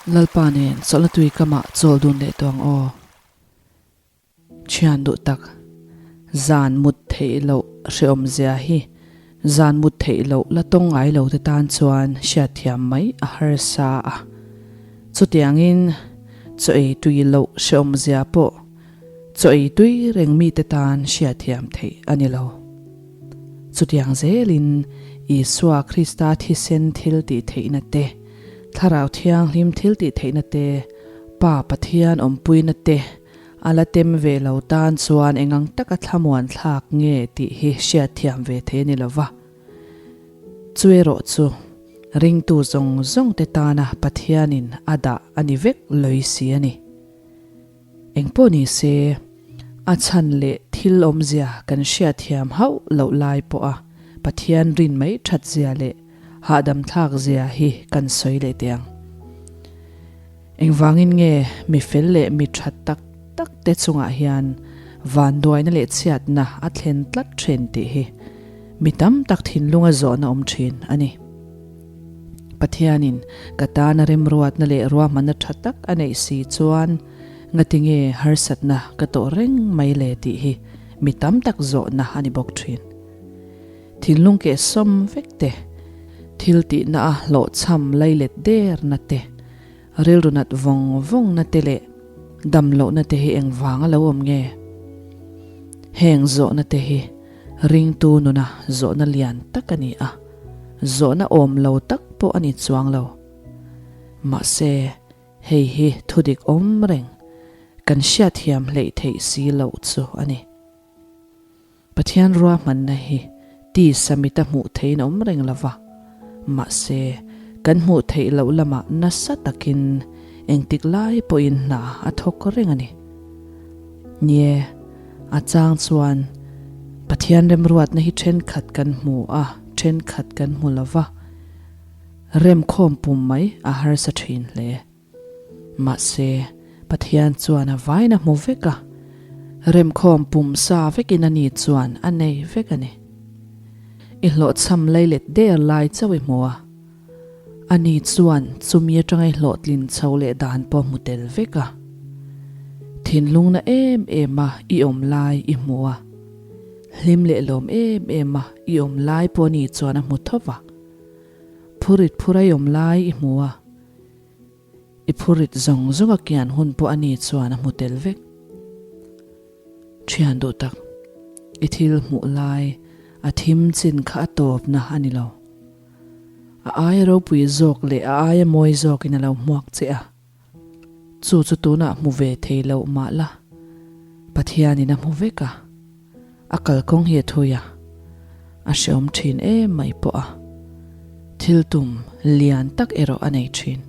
Lalpa nen chawlhna tui kamah chawl dun leh tawh ang aw. Thian duh tak, zan mut theih loh hrehawm zia hi zan mut theih loh la tawng ngai lo te tan chuan hriatthiam mai a harsa a. Chutiangin chaw ei tui loh hrehawm zia pawh chaw ei tui reng mite tan hriatthiam theih a ni lo. Chutiang zelin Isua Krista thisen thil tih theihna te, Thlarau Thianghlim thil tih theihna te, Pa Pathian awmpuina te a la tem ve lo tan chuan engang taka thlamuan thlak nge tih hi hriatthiam ve thei a ni lo va. Chu erawh chu ringtu zawng zawng te tana Pathianin a dah a ni vek loi si a ni. Engpawh ni se, a chhan leh thil awmzia kan hriatthiam hauh loh lai pawha Pathian rin mai that zia leh hahdam thlak zia hi kan sawi leh teh ang. Engvangin nge mi fel leh mi tha tak tak te chungah hian vanduaina leh chhiatna a thlen tlat thin tih hi mi tam tak thinlunga zawhna awm thin a ni. Pathianin ka tana remruatna leh ruahmanna tha tak a neih si chuan ngatinge harsatna ka tawh reng mai le tih hi mi tam tak zawhna a ni bawk thin. Thinlung keh sawm vek te, thil tihna a hlawhchham leilet derna te, rilru nat vawng vawngna te leh damlohna te hi engvang a lo awm nge? Heng zawhna te hi ringtu nuna zawhna lian tak a ni a, zawhna awm lo tak pawh a ni chuang lo. Mahse, hei hi thudik awm reng, kan hriatthiam hleih theih si loh chu a ni. Pathian ruahmanna hi tisa mita hmuh theihin a awm reng lo va, mahse, kan hmuh theih loh lamah nasa takin engtik lai pawhin hna a thawk reng a ni. Nie, a chang chuan Pathian remruatna hi thenkhat kan hmu a, thenkhat kan hmu lo va, remkhawm pum mai a harsa thin hle. Mahse, Pathian chuan a vain a hmu vek a, remkhawm pum sa vekin a ni chuan a nei vek a ni. I hlawhchham leilet der lai chauh i hmu a, a ni chuan chumi atanga i hlawhtlin chho leh dan pawh hmu tel vek a. Thinlungna em em a i awm lai i hmu a, hlim leh lawm em em a i awm lai pawh a ni chuan a hmu tho va. Phurit phura i awm lai i hmu a. I phurit zawng zawng a kian hun pawh a ni chuan a hmu tel vek. Thian duh tak, i thil hmuh lai a thim chin kha a tawpna a ni lo. A aia ropui zawk leh a aia mawi zawkin a lo hmuak che a. Chu chu tunah hmu ve thei loh mah la, Pathianin a hmu vek a. A kalkawng hi a thui a, a hreawm thin em mai pawh a, thil tum lian tak erawh a nei thin.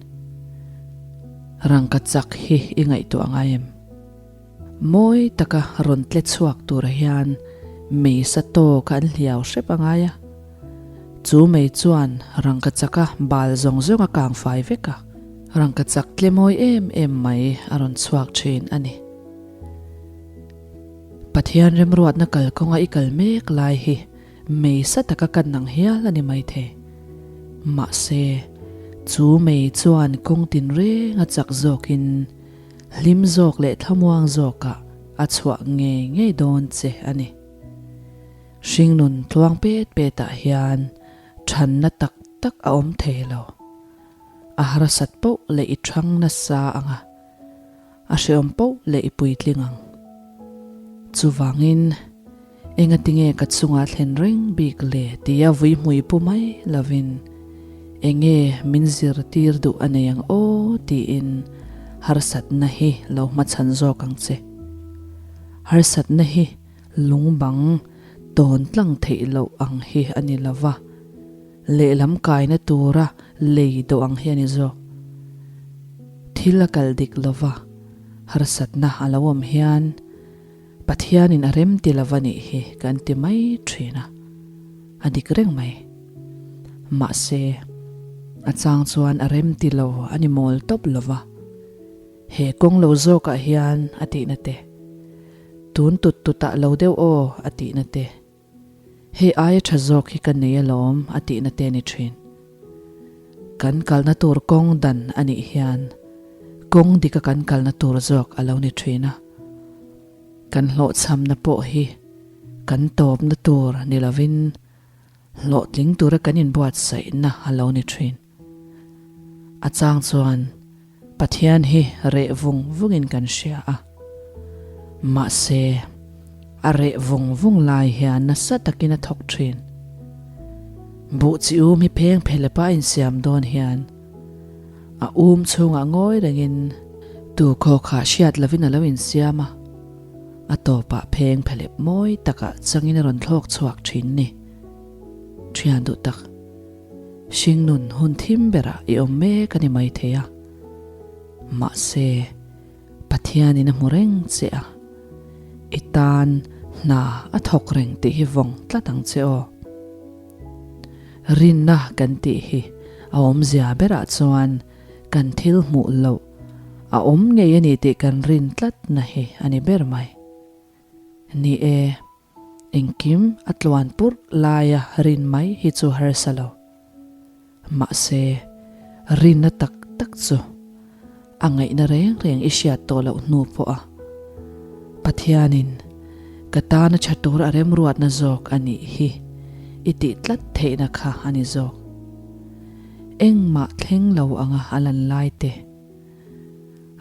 Rangka chak hi i ngaihtuah ngai em? Mawi taka rawn tle chhuak tura hian mei sa tawk an hliau hrep a ngai a, chu mei chuan rangka chaka bal zawng zawng a kang fai vek a, rangka chak tle mawi em em mai a rawn chhuak thin a ni. Pathian remruatna kalkawnga i kal mek lai hi mei sa taka kan nang hial a ni maithei. Mahse, chu mei chuan kawng tinreng a chak zawkin hlim zawk leh thlamuang zawkah a chhuah ngei ngei dawn che a ni. Hringnun tluang pet petah hian thanna tak tak a awm thei lo. A harsat poh leh i thang nasa ang a. A hreawm poh leh i puitling ang. Chuvangin, engatinge ka chungah thlen reng bik le tia vui hmui pu mai lovin, enge min zirtir duh a nei ang aw tiin harsatna hi lo hmachhan zawk ang che. Harsatna hi lungbang tawn tlang theih loh ang hi a ni lova, Lehlam kaina tura lei dawh ang hi a ni zawk. Thil a kal dik lova, harsatna a lo awm hian Pathianin a rem ti lova nih hi kan ti mai thin a, a dik reng mai. Mahse, a chang chuan a rem ti lo a ni mawl tawp lova, he kawng lo zawkah hian a tihna te, tun tut tutah lo deuh aw a tihna te, Hei aia tha zawk hi ka nei alawm a tihna te a ni thin. Kan kalna tur kawng dan a nih hian. Kawng dika kan kalna tur zawk a lo ni thin a. Kan hlawhchhamna pawh hi kan tawpna tur ni lovin hlawhtling tura kan inbuatsaihna a lo ni thin. A chang chuan Pathian hi reh vung vungin kan hria a. Mahse, a reh vung vung lai hian nasa takin a thawk thin. Buh chi um hi pheng phelepa a insiam dawn hian a um chhungah ngawi rengin tu khaw kha hriat lovin a lo insiam a, a tawpah pheng phelep mawi takah changin a rawn thlawk chhuak thin ni. Thian duh tak. Hringnun hun thim berah i awm mek a ni mai thei a. Mahse, Pathianin a hmu reng che a, i tan hna a thawk reng tih hi vawng tlat ang che aw. Rinna kan tih hi a awmzia berah chuan kan thil hmuh loh a awm ngei a ni tih kan rin tlatna hi a ni ber mai. Ni e. Engkim a tluan purh laia rin mai hi chu harsa lo. Mahse, rinna tak tak chu a ngaihna reng reng i hriat tawh loh hnu pawh a Pathianin ka tana tha tur a remruatna zawk a nih hi i tih tlat theihna kha a ni zawk. Engmah thleng lo anga a lan lai te,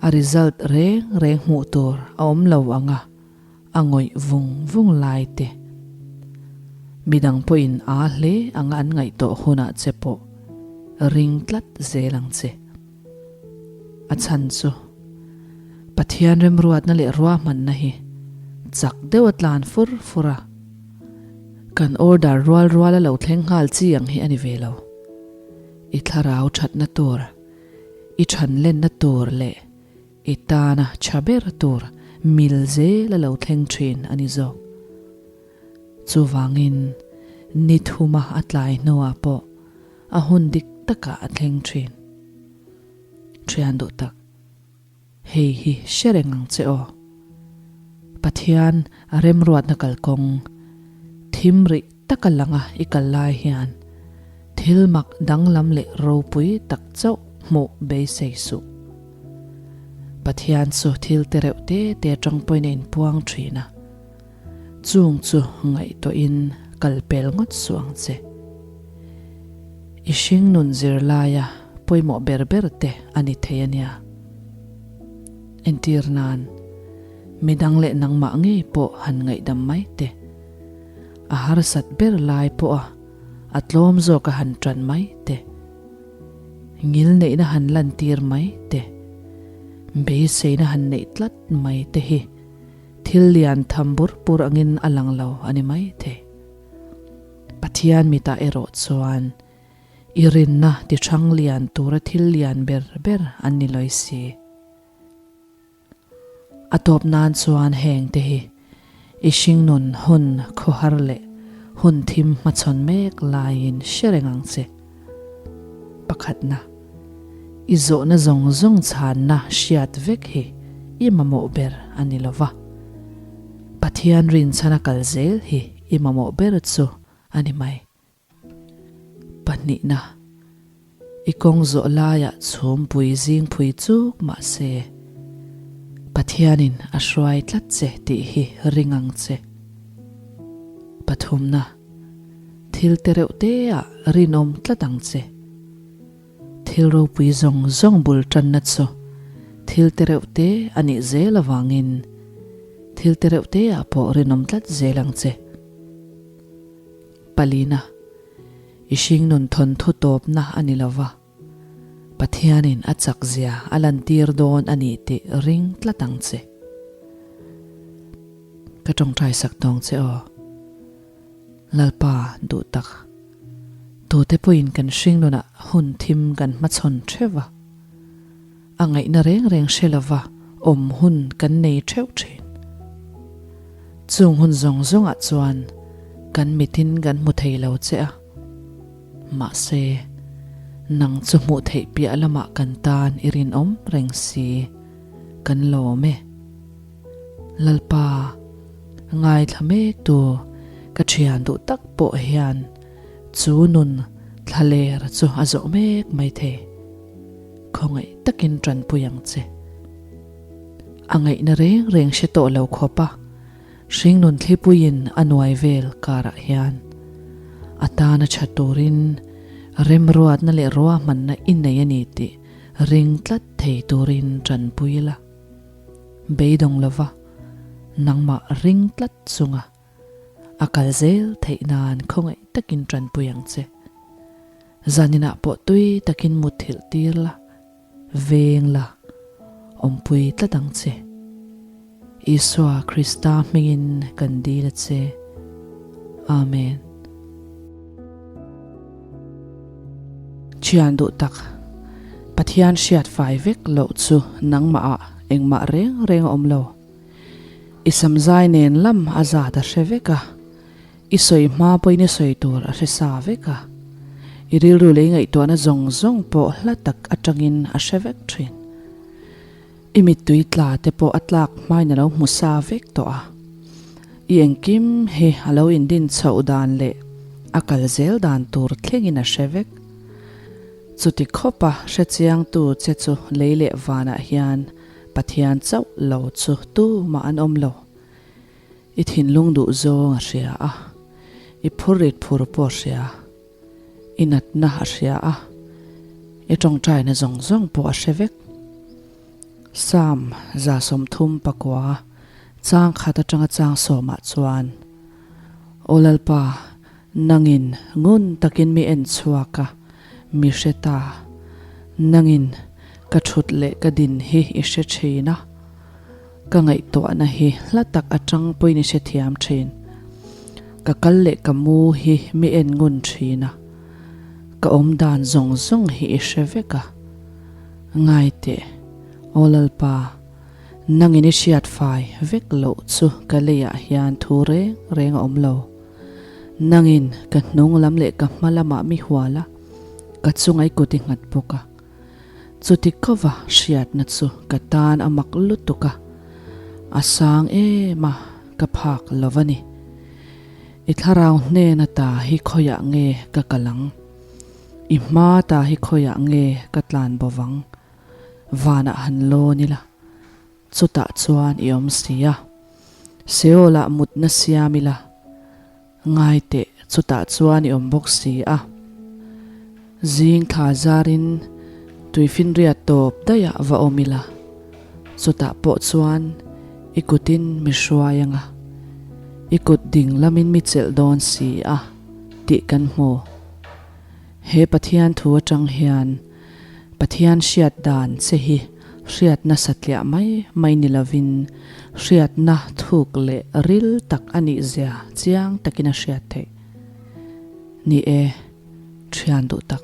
a result reng reng hmuh tur a awm lo anga a ngawih vung vung lai te, midang pawhin aa hle anga an ngaihtuah hunah che pawh ring tlat zel ang che. A chhan chu Pathian remruatna leh ruahmanna hi chak deuh a tlan fur fur a, kan order rual rual a lo thleng nghal chi ang hi a ni ve lo. I thlarau thatna tur, i thanlenna tur leh I tana tha ber tur mil zel a lo thleng thin a ni zawk. Chuvangin ni thuma a tlai hnuah pawh a hun dik takah a thleng thin. Thian duh tak, hei hi hre reng ang che aw. Pathian a remruatna kalkawng thim rih taka langa i kal lai hian thil mak danglam leh ropui tak chauh hmuh beisei suh. Pathian chu thil te reuh te te atang pawhin a inpuang thin a, chung chu ngaihtuahin kal pel ngawt suh ang che. I hringnun zirlaia pawimawh ber ber te a ni thei a nia. Entir nan, midang leh nangmah ngei pawh han ngaihdam mai teh. A harsat ber lai pawha a tlawm zawk a han tan mai te, ngilneihna han lantir mai te, beiseina han neih tlat mai te hi thil lian tham bur bur angin a lang lo a ni mai thei. Pathian mitah erawh chuan i rinna ti hrang lian tura thil lian ber ber an ni lawi si. A tawp nan chuan heng te hi i hringnun hun khawhar leh hun thim hmachhawn mek laiin hre reng ang che. Pakhatna, i zawhna zawng zawng chhanna hriat vek hi i mamawh ber a ni lo va, Pathian rinchhana kal zel hi i mamawh ber chu a ni mai. Pahnihna, I kawng zawh laiah chhumpui zingphui chuk mah se, Pathianin a hruai tlat che tih hi ring ang che. Pathumna, Thil te reuh teah rinawm tlat ang che. Thil ropui zawng zawng bul tanna chu thil te reuh te a nih zel avangin thil te reuh teah pawh rinawm tlat zel ang che. Palina, I hringnun thawnthu tawpna a ni lova, Pathianin a chakzia a lantir dawn a ni tih ring tlat ang che. Ka tawngtai sak tawng che aw. Lalpa duh tak, tute pawhin kan hringnunah hun thim kan hmachhawn theuh va, A ngaihna reng reng hre lova awm hun kan nei theuh thin. Chung hun zawng zawngah chuan kan mitin kan hmu thei lo che a. Mahse, nang chu hmuh theih piah lamah kan tan i rinawm reng si, kan lawm e. Lalpa, ngaithla mek tu ka thian duh tak pawh hian chu nun thlaler chu a zawh mek mai thei. Khawngaih takin tanpui ang che. A ngaihna reng reng hre tawh lo khawp a, hringnun thlipuiin a nuai vel karah hian a tana tha turin remruatna leh ruahmanna i nei a ni tih ring tlat thei turin tanpui la. Beidawng lova nangmah ring tlat chunga a kal zel theih nan khawngaih takin tanpui ang che. Zaninah pawh tui takin mutthilh tir la. Veng la, awmpui tlat ang che. Isua Krista hmingin kan dil a che. Amen. Thian duh tak, Pathian hriat fai vek loh chu nangmah ah engmah reng reng a awm lo. I samzai nen lam a zat a hre vek a. I sawi hma pawhin i sawi tur a hre sa vek a, i rilru leh i ngaihtuahna zawng zawng pawh hla tak atangin a hre vek thin. I mittui tla te pawh a tlak hmain a lo hmu sa vek tawh a, i engkim hi a lo indin chhoh dan leh a kal zel dan tur thlengin a hre vek. Chuti khawpa hre chiangtu che chu lei leh vanah hian Pathian chauh lo chu tumah an awm lo. I thinlung duh zawng a hria a, i phurrit phur pawh a hria, i natna a hria a, i tawngtaina zawng zawng pawh a hre vek. Psalm 39 chang khat atanga chang sawmah chuan, Aw Lalpa, nangin ngun takin mi en chhuak a, mi hre ta, nangin ka thut leh ka din hi i hre thin a. Ka ngaihtuahna hi hla tak atang pawhin i hrethiam thin. Ka kal leh ka mu hi mi en ngun thin a, ka awm dan zawng zawng hi i hre vek a. Ngai teh, Aw Lalpa, nangin i hriat fai vek loh chu ka leiah hian thu reng reng a awm lo. Nangin ka hnung lam leh ka hma lamah mi hual a, ka chunga i kut i nghat bawk a. Chuti kova hriatna chu ka tan a mak lutuk a, a sang em a, ka phak lo a ni. I thlarau hnena ta hi khawiah nge ka kal ang? I hma ta hi khawiah nge ka tlan bo vang? Vanah han lawn ila, chutah chuan i awm si a. Seolah mutna siam ila, Ngai teh, chutah chuan i awm bawk si a. Zing thla zarin tuifinriat tawp daih ah va awm ila, chutah pawh chuan i kutin mi hruai anga, i kut ding lamin mi chelh dawn si a tih kan hmu. He Pathian thu atang hian Pathian hriat dan che hi hriatna satliah mai mai ni lovin hriatna thuk leh ril tak a nih zia chiang takin a hriat theih. Ni e, thian duh tak.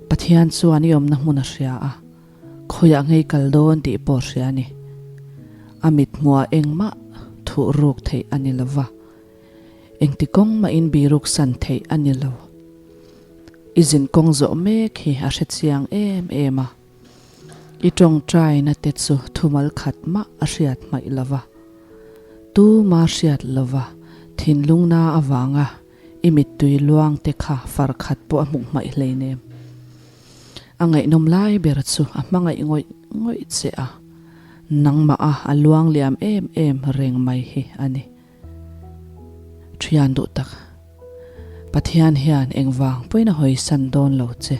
Pathian chuan i awmna hmun a hria a, khawiah ngei kal dawn tih pawh hria a ni. A mithmuah engmah thuh ruk theih a ni lova. Engti kawng mahin biruk san theih a ni lo. I zin kawng zawh mek hi a hre chiang em em a. I tawngtaina te chu thumal khat mah a hriat hmaih lo va. Tuma hriat lo va, thinlungna avanga i mittui luang te kha far khat pawh a hmuh hmaih hleinem. A ngaihnawm lai ber chu a hmangaih ngawih ngawih che a, nangmah a a luang liam em em reng mai hi a ni. Thian duh tak, Pathian hian engvang pawhin a hawisan dawn lo che.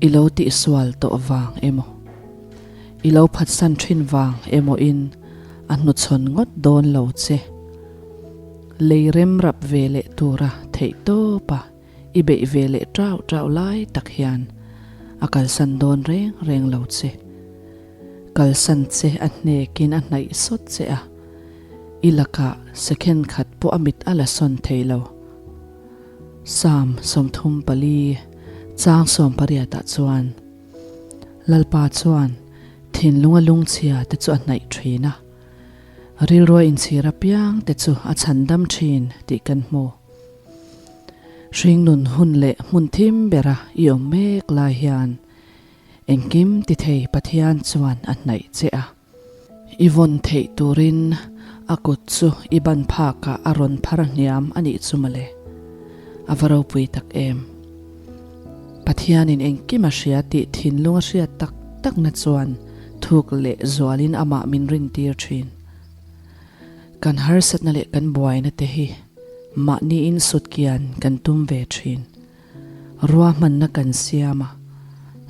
I lo tihsual tawh vang emaw, i lo phatsan thin vang emaw in a hnuchhawn ngawt dawn lo che. Lei rem rap ve leh tura theih tawp a i beih ve leh tau tau lai tak hian a kalsan dawn reng reng lo che. Kalsan che a hnekin a hnaih sawt che a, i lakah second khat pawh a mit a la sawn thei lo. Psalm 34 chang sawmpariatah chuan, Lalpa chuan thinlunga lungchhia te chu a hnaih thin a, rilrua inchhir apiang te chu a chhandam thin tih kan hmu. Hringnun hun leh hmun thim bera i awm mek lai hian engkim tithei Pathian chuan a hnaih che a. I vawn theih turin a kut chu i ban phakah a rawn phar hniam a nih chu mawle. A va ropui tak em. Pathianin engkim a hria tih thinlung a hriat tak takna chuan. Thuk leh zualin amah min rintir thin. Kan harsatna leh kan buaina te hi mahniin sutkian kan tum ve thin. Ruahmanna kan siam a,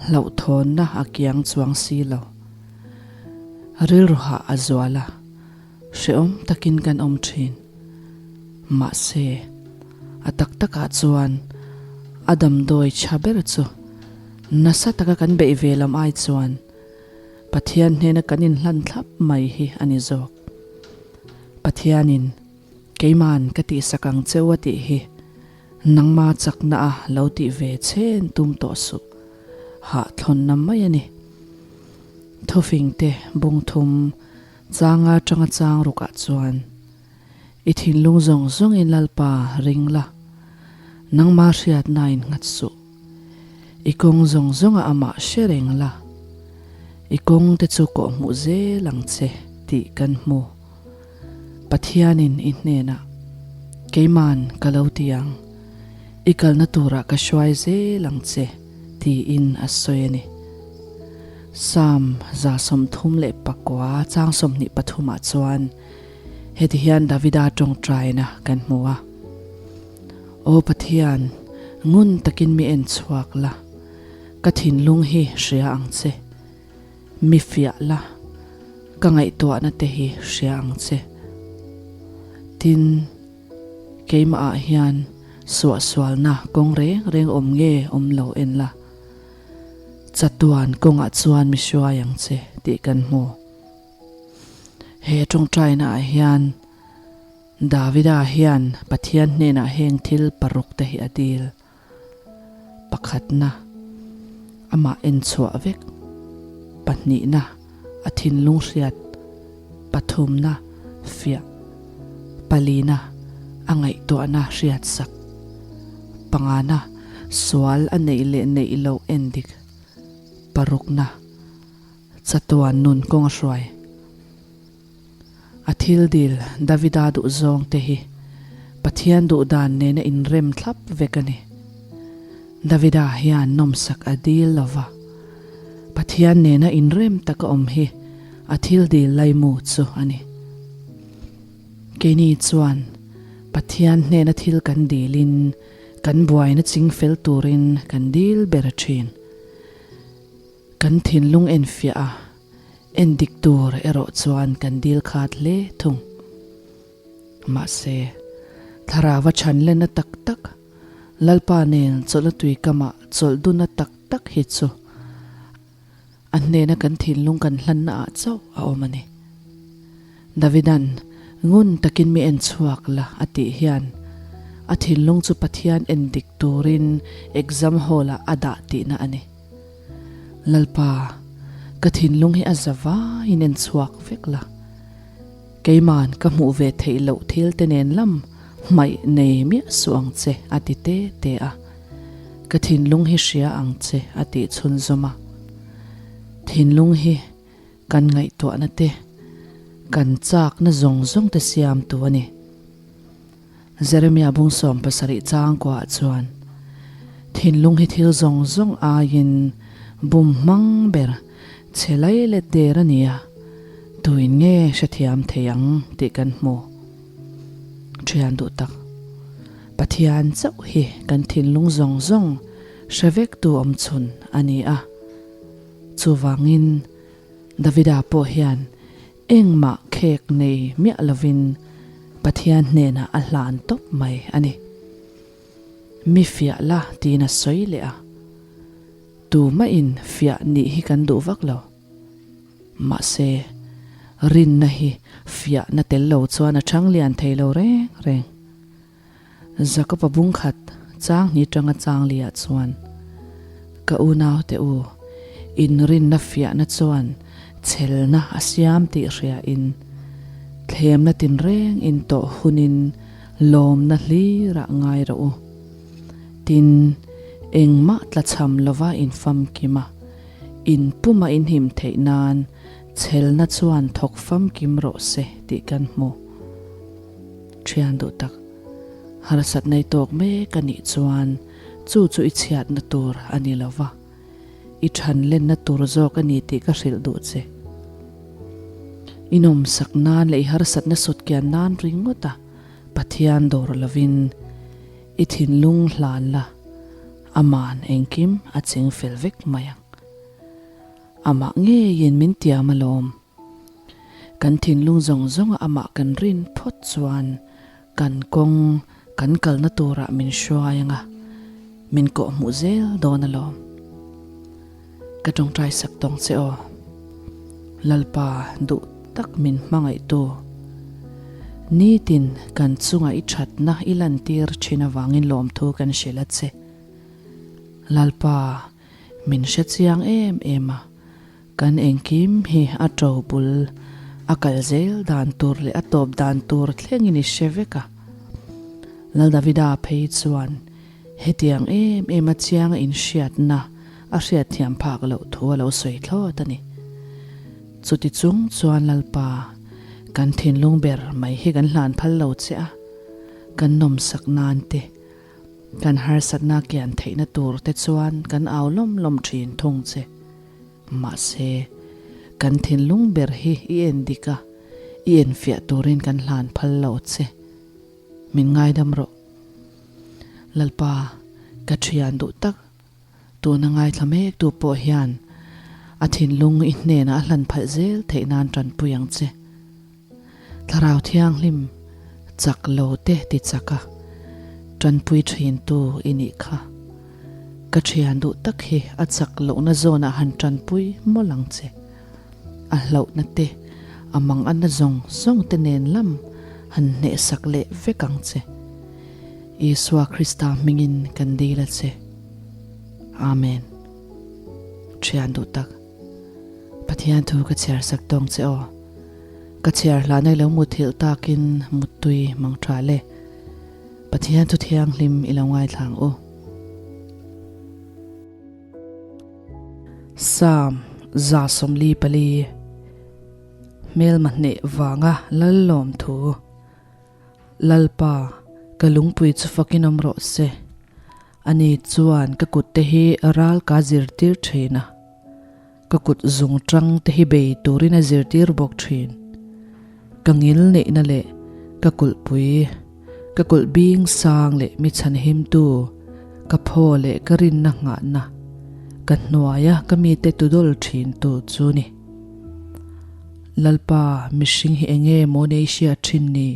hlauhthawnna a kiang chuang si lo. Rilru hah a zual a, hrehawm takin kan awm thin. Mahse, a tak takah chuan a damdawi tha ber chu nasa taka kan beih ve lam ai chuan Pathian hnena kan inhlan thlap mai hi a ni zawk. Pathianin Keima'n ka tihsak ang cheu a tih hi nangma chakna a lo tih ve chen tum tawh suh. Hahthlawnna mai a ni. Thufingte bungthum changa tanga chang rukah chuan I thinlung zawng zawngin Lalpa ring la, nangma hriatnain nghat suh. I kawng zawng zawngah amah hre reng la, i kawngte chu kawhhmuh zel ang che tih kan hmu. Pathianin i hnenah, Keima'n ka lo ti ang, i kalna turah ka hruai zel ang che, tiin a sawi a ni. Psalm 34 chang 23 ah chuan heti hian Davida tawngtaina kan hmu a, Aw Pathian, ngun takin mi en chhuak la, ka thinlung hi hria ang che. Mi fiah la, ka ngaihtuahna te hi hria ang che. Tin, keimahah hian suahsualna kawng reng reng awm nge awm lo en la, chatuan kawngah chuan mi hruai ang che tih kan hmu. He tawngtaina ah hian Davida hian Pathian hnenah heng thil paruk te hi a dil. Pakhatna, amah en chhuah vek. Pahnihna, a thinlung hriat. Pathumna, fiah. Palina, a ngaihtuahna hriat sak. Pangana, sual a neih leh neih loh en dik. Parukna, chatuan nun kawng a hruai. A thil dil Davida duh zawng te hi Pathian duh dan nena inrem thlap vek a ni. Davida hian nawmsak a dil lo va, Pathian nena inrem taka awm hi a thil dil laimu chu a ni. Keini chuan Pathian hnena thil kan dilin kan buaina chingfel turin kan dil ber thin. Kan thinlung enfiah a, endik tur erawh chuan kan dil khat hle thung. Mahse, thlarava chhan lenna tak tak, Lalpa nen chawlhna tui kamah chawlh dunna tak tak hi chu a hnena kan thinlung kan hlanna ah chauh a awm a ni. Davidan ngun takin mi en chhuak la a tih hian a thinlung chu Pathian endik turin exam hall ah a dah tihna a ni. Lalpa, ka thinlung hi a za vaiin en chhuak vek la. Keima'n ka hmuh ve theih loh thil te nen lam hmaih nei miah suh ang che a ti te te a. Ka thinlung hi hria ang che a tih chhunzawm a. Thinlung hi kan ngaihtuahna te, kan chakna zawng zawng te siamtu a ni. Jeremia bung 70 changkuaah chuan, Thinlung hi thil zawng zawng aiin bum hmang ber che lai let der a nia, tuin nge hrethiam thei ang tih kan hmu. Thian duh tak, Pathian chauh hi kan thinlung zawng zawng hre vektu awmchhun a ni a. Chuvangin, Davida pawh hian Engmah khek nei miah lovin Pathian hnenah a hlan tawp mai a ni. Mi fiah la tiin a sawi leh a. Tumahin fiah nih hi kan duh vak lo. Mahse, rinna hi fiahna tel lo chuan a chang lian thei lo reng reng. Jakob-a bungkhat chang hnih tanga chang liah chuan, Ka unaute u, inrinna fiahna chuan chhelna a siam tih hriain, thlemna tinreng in tawh hunin lawmna hlirah ngai rawh u. Tin, engmah tlachham lova infamkim a, inpuma inhim theih nan chhelna chuan thawk famkim rawh se tih kan hmu. Thian duh tak, harsat nei tawk mek a nih chuan chu chu i chhiatna tur a ni lo va, i than lenna tur zawk a ni tih ka hrilh duh che. I nawmsak nan leh i harsatna sutkian nan ringawt a Pathian dawr lovin i thinlung hlan la, aman engkim a ching fel vek mai ang. Amah ngeiin min tiam alawm. Kan thinlung zawng zawnga amah kan rin phawt chuan kan kawng kan kalna turah min hruai anga min kawhhmuh zel dawn alawm. Ka tawngtai sak tawng che aw. Lalpa duh tak min hmangaihtu. Nitin kan chunga i thatna i lantir thin avangin lawmthu kan hrilh a che. Lalpa min hre chiang em em a. Kan engkim hi a to bul a kal zel dan tur leh a tawp dan tur thlengin i hre vek a. Lal Davida phei chuan hetiang em em a chiang a inhriatna a hriatthiam phak loh thu a lo sawi thlawt a ni. Chuti chung chuan Lalpa, kan thinlung ber mai hi kan hlan phal lo che a, kan nawmsak nan te, Kan harsatna kian theihna tur te chuan kan au lawm lawm thin thung che. Mahse, kan thinlung ber hi i en dik a, i enfiah turin kan hlan phal lo che. Min ngaidam rawh. Lalpa, ka thian duh tak, tuna ngaithla mek tu pawh hian a thinlung i hnenah a hlan phalh zel theih nan tanpui ang che. Thlarau Thianghlim chak lo te ti chak a, tanpui thintu i nih kha. Ka thian duh tak hi a chak lohna zawnah han tanpui mawlh ang che. A hlauhna te, a manganna zawng zawng te nen lam han hnehsak leh vek ang che. Isua Krista hmingin kan dil a che. Amen. Thian duh tak. Pathian thu ka chhiar sak tawng che aw. Ka chhiar hlana i lo muthilh takin muttui mang tha le. Pathian thu thianghlim i lo ngaithla ang u. Psalm 144 Hmelma hneh vanga Lallawm thu Lalpa, ka lungpui chu fakin awm rawh se. Ani chuan ka kutte hi ral ka zirtir thin a. Ka kut zung tang te hi bei turin a zirtir bawk thin. Ka ngil neihna leh ka kulhpui, ka kulh bing sang leh mi chhanhimtu, ka phaw leh ka rinna nghahna, ka hnuaia ka mite tudawl thintu chu ni. Lalpa, mihring hi enge maw nei hriat thin ni?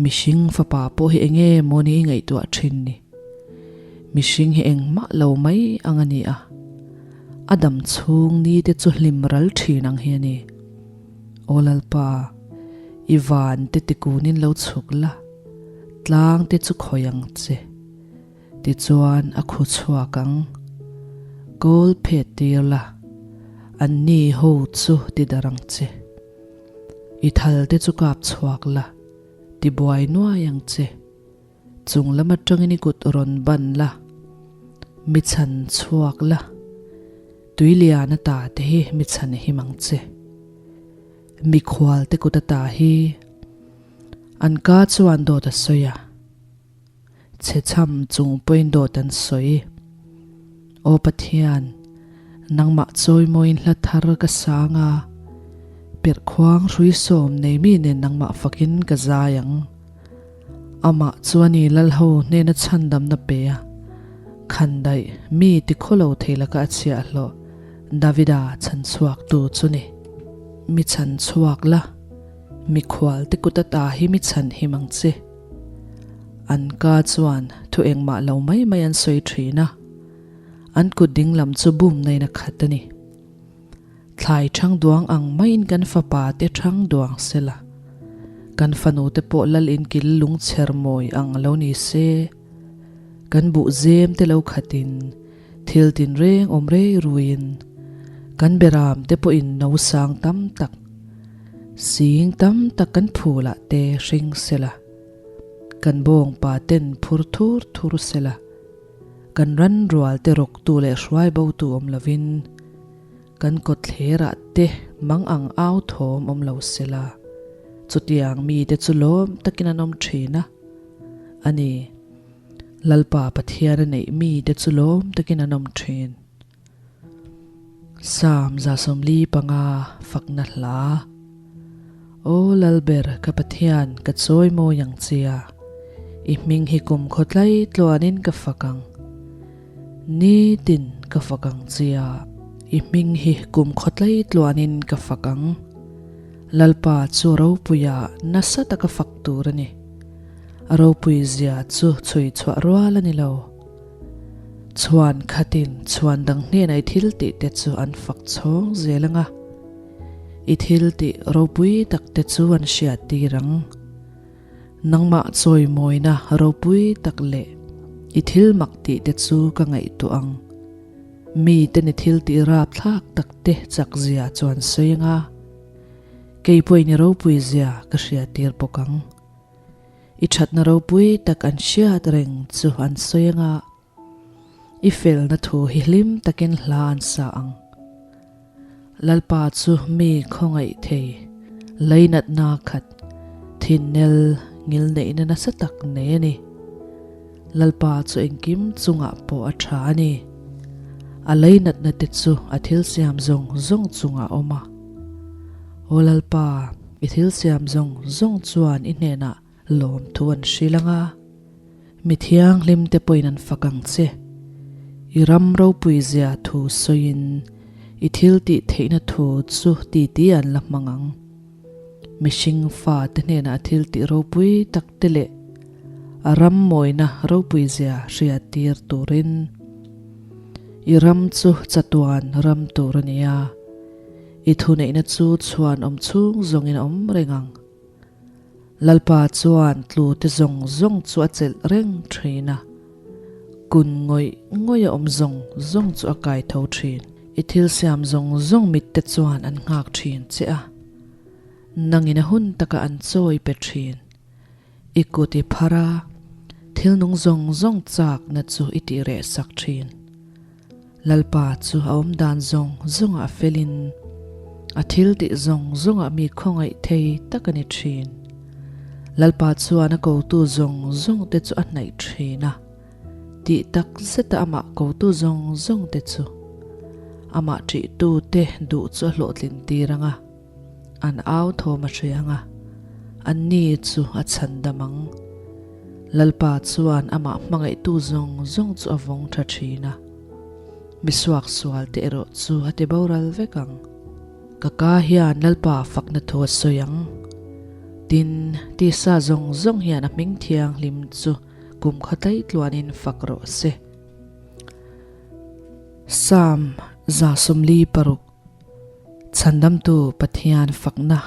Mihring fapa pawh hi enge maw ni ngaihtuah thin ni? Mihring hi engmah lo mai ang a ni a, a dam chhung ni te chu hlim ral thin ang hi a ni. Aw Lalpa, i van te tikunin lo chhuk la, tlang te chu khawi ang che. Tichuan a khu chhuak ang. Kawl phet tir la, anni ho chu ti darh ang che. I thal te chu kap chhuak la, ti buai nuai ang che. Chung lam atangin i kut rawn ban la, mi chhan chhuak la, tui lian ata te hi mi chhan him ang che. Mikhual te kut ata hi an ka chuan dawt a sawi a. Chhechham chung pawhin dawt an sawi. Aw Pathian, nangmah chawimawiin hla thar ka sang a, perhkhuang hrui sawm nei mi nen nangmah fakin ka zai ang. Amah chu a ni Lalho hnena chhandamna pe a, khandaih mi tikhawlo thei laka a chhiahhlawh Davida chhanchhuaktu chu ni. Mi chhanchhuak la, mikhualte kut ata hi mi chhanhim ang che. An ka chuan thu engmah lo mai mai an sawi thin a, an kut ding lam chu bum nain a khat a ni. Thlai thang duang ang maiin kan fapa te thang duang sela, kan fanu te pawh lal inkil lungchher mawi ang lo ni se, kan buh zem te lo khatin thil tinreng awm rei ruiin kan beram te pawhin no sang tam tak, Sing tam tak kan phulah te hring sela, kan bawngpa ten phur thur thur sela, kan ran rual te rawktu leh hruai botu awm lovin, kan kawtthlerah te mang ang au thawm awm lo sela, chutiang mite chu lawm takin an awm thin a, a ni, Lalpa Pathian a neih mite chu lawm takin an awm thin. Psalm 145 fakna hla. Aw Lalber ka Pathian ka chawimawi ang che a, i hming hi kum khawtlai tluanin ka fak ang. Nitin ka fak ang che a, i hming hi kum khawtlai tluanin ka fak ang. Lalpa chu ropuia nasa taka fak tur a ni. A ropui zia chu chhui chhuah rual a ni lo. Chhuan khatin chhuan dang hnenah i thil tih te chu an fak chhawng zel ang a. I thil tih ropui tak te chu an hriat tir ang. Nangmah chawimawina ropui tak leh i thil mak tih te chu ka ngaihtuah ang. Miten i thil tih rapthlak tak te chak zia chu an sawi ang a, kei pawhin i ropui zia ka hriat tir bawk ang. I thatna ropui tak an hriat reng chu an sawi ang a. I felna thu hi hlim takin hla an sa ang. Lalpa chu mi khawngaih thei, leinatna khat, thinnel ngilneihna nasa tak nei a ni. Lalpa chu engkim chungah pawh a tha a ni. A leinatna te chu a thil siam zawng zawng chungah a awm a. Aw Lalpa, i thil siam zawng zawng chuan i hnenah Lawmthu an hrilh ang a, mi thianghlim te pawhin an fak ang che. I ram ropui zia thu sawiin i thil tih theihna thu chu titi an la hmang ang. Mihring fa te hnenah a thil tih ropui tak te leh a ram mawina ropui zia hriat tir turin i ram chu chatuan ram tur a ni a, i thuneihna chu chhuan awm chhung zawngin a awm reng ang. Lalpa chuan tlute zawng zawng chu a chelh reng thin a, kun ngawih ngawih a awm zawng zawng chu a kai tho thin. I thil siam zawng zawng mitte chuan an nghak thin che a, nangin a hun taka an chawi pe thin. I kut i phar a, thil nung zawng zawng chakna chu i tih reh sak thin. Lalpa chu a awm dan zawng zawngah felin a thil tih zawng zawngah mi khawngaih thei tak a ni thin. Lalpa chuan a kotu zawng zawng te chu a hnaih thin a, tih tak zeta amah kotu zawng zawng te chu amah ṭihtu te duh chu a hlawhtlin tir ang a, an au thawm a hria ang a, anni chu a chhandam ang. Lalpa chuan amah hmangaihtu zawng zawng chu a vawng tha thin a, mi suaksual te erawh chu a ti boral vek ang. Ka ka hian Lalpa fakna thu a sawi ang. Tin, tisa zawng zawng hian a hming thianghlim chu kum kha tlaitluanin fak rawh se. Psalm 146 Chhandamtu Pathian fakna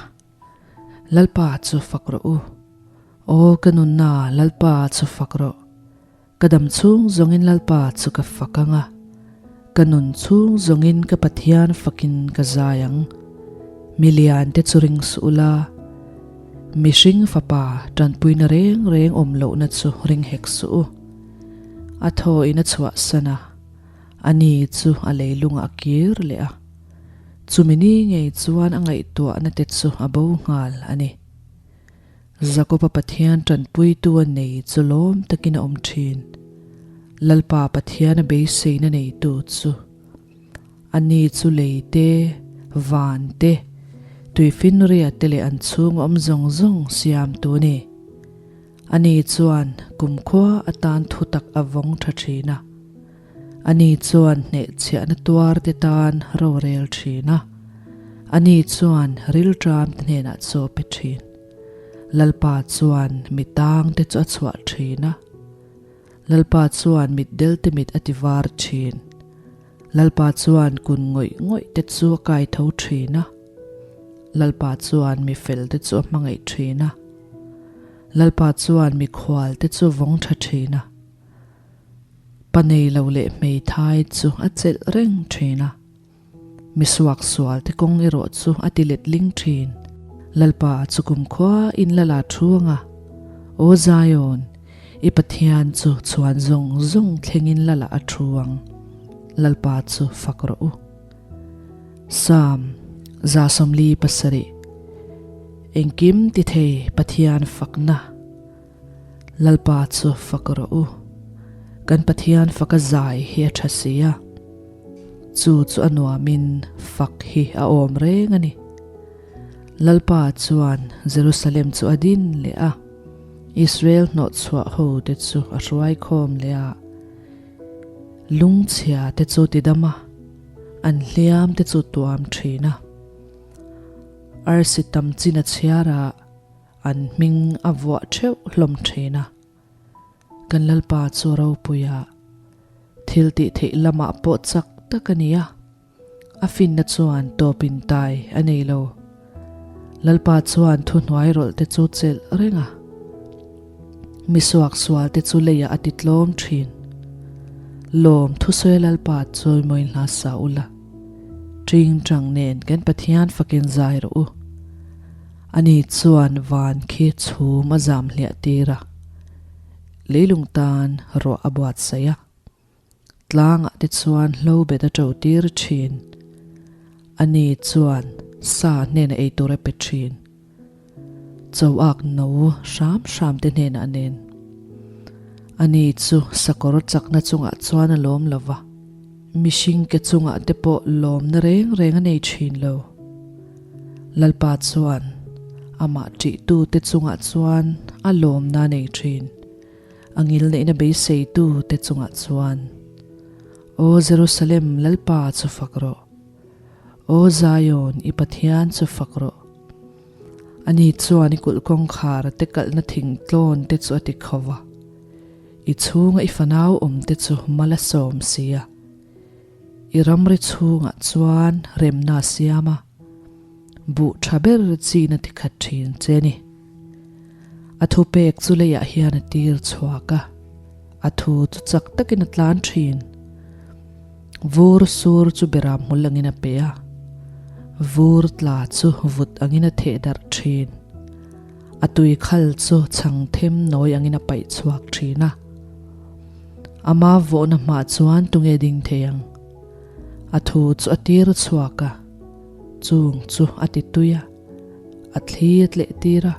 Lalpa chu fak rawh u. Aw ka nunna Lalpa chu fak rawh. Ka dam chhung zawngin Lalpa chu ka fak ang a, ka nun chhung zawngin ka Pathian fakin ka zai ang. Mi lian te chu ring suh ula, mihring fapa tanpuina reng reng awm lohna chu ring hek suh u. A thaw in a chhuahsan a, a ni chu a leilungah a kir leh a. Chumi ni ngei chuan a ngaihtuahna te chu a bo nghal a ni. Jakoba Pathian tanpuitu a nei chu lawm takin a awm thin. Lalpa Pathian a beiseina neitu chu a ni chu lei te, van te, tuifinria te leh an chhung awm zawng zawng siamtu a ni. Ani chuan kumkhua atan thutak a vawng tha thin a. Ani chuan hnehchhiahna tuar te tan rorel thin a, ani chuan rilṭam te hnenah chaw pe thin. Lalpa chuan mi tang te chu a chhuah thin a, Lalpa chuan mitdel te mit a ti var thin. Lalpa chuan kun ngawih ngawih te chu a kai tho thin a, Lalpa chuan mi fel te chu a hmangaih thin a, Lalpa chuan mikhual te chu vawng tha thin a. Pa nei lo leh hmeithai chu a chelh reng thin a, mi suaksual te kawng erawh chu a ti let ling thin. Lalpa chu kumkhua in la la thu ang a, Aw Zion, i Pathian chu chhuan zawng zawng thlengin la la a thu ang. Lalpa chu fak rawh u. Psalm 47 Engkim ti thei Pathian fakna. Lalpa chu fak rawh u. Kan Pathian faka zai hi a tha si a, chu chu a nuamin fak hi a awm reng a ni. Lalpa chuan Jerusalem chu a din leh a, Israel hnawhchhuah hote chu a hruai khawm leh a, lungchhia te chu tidam a, an hliam te chu tuam thin a. Arsi tam chin a chhiar a, an hming a vuah theuh hlawm thin a. Kan Lalpa chu ropui a, thil tih theih lamah pawh chak tak a ni a. A finna chuan tawp in tai a nei lo. Lalpa chuan thuhnuai rawlh te chu chelh reng a. Mi suaksual te chu leiah a ti tlawm thin. Lawm thusawi Lalpa chawimawiin hla sa ula. Ṭingṭang nen kan Pathian fakin zai rawh u. Ani chuan van khi chhum a zam hliah tir a, leilung tan ruah a buatsaih a. Tlangah te chuan hlo bet a ṭo tir ṭhin. Ani chuan sa hnenah ei tur a pe ṭhin. Choak no hram hram te hnenah a nen. Ani chu sakawr chakna chungah chuan a lawm lo va, mihring ke chungah te pawh lawmna reng reng a nei ṭhin lo. Lalpa chuan amah ṭihtute chungah chuan a lawmna a nei ṭhin. A ngilneihna beiseitu te chungah chuan, Aw Jerusalem, Lalpa chu fak rawh. Aw Zion, i Pathian chu fak rawh. Ani chuan i kulh kawngkhar te kalhna thingtlawn te chu a ti kho va, i chhunga i fanau awm te chu mal a sawm si a. I ramri chhungah chuan remna a siam a, buh tha ber chin a ti khat thin che ni. A thupek chu leiah hian a tir chhuak a, a thu chu chak takin a tlan thin. Vur sur chu beram hmul angin a pe a, vur tla chu vut angin a theh darh thin. A tui khal chu chhang them nawi angin a paih chhuak thin a. Ama vawhna hmah chuan tunge ding thei ang? A thu chu a tir chhuak a, chung chu a ti tui a. A thli a tleh tir a,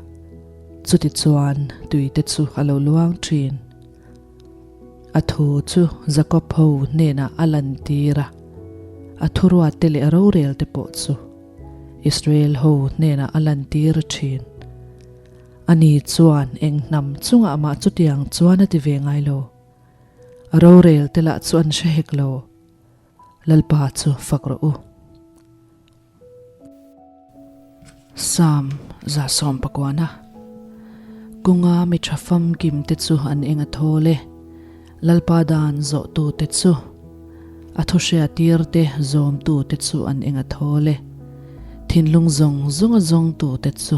chutichuan tuite chu a lo luang thin. A thu chu Jakob ho hnenah a lantir a, a thuruatte leh a rorelte pawh chu Israel ho hnenah a lantir thin. Ani chuan eng hnam chungah mah chutiang chuan a ti ve ngai lo. A rorelte lah chu an hre hek lo. Lalpa chu fak rawh u. Psalm 119 Kawnga mi tha famkim te chu an eng a thawl e, Lalpa dan zawhtu te chu, A thuhriatir te zawmtu te chu an eng a thawl e, Thinlung zawng zawnga zawngtu te chu.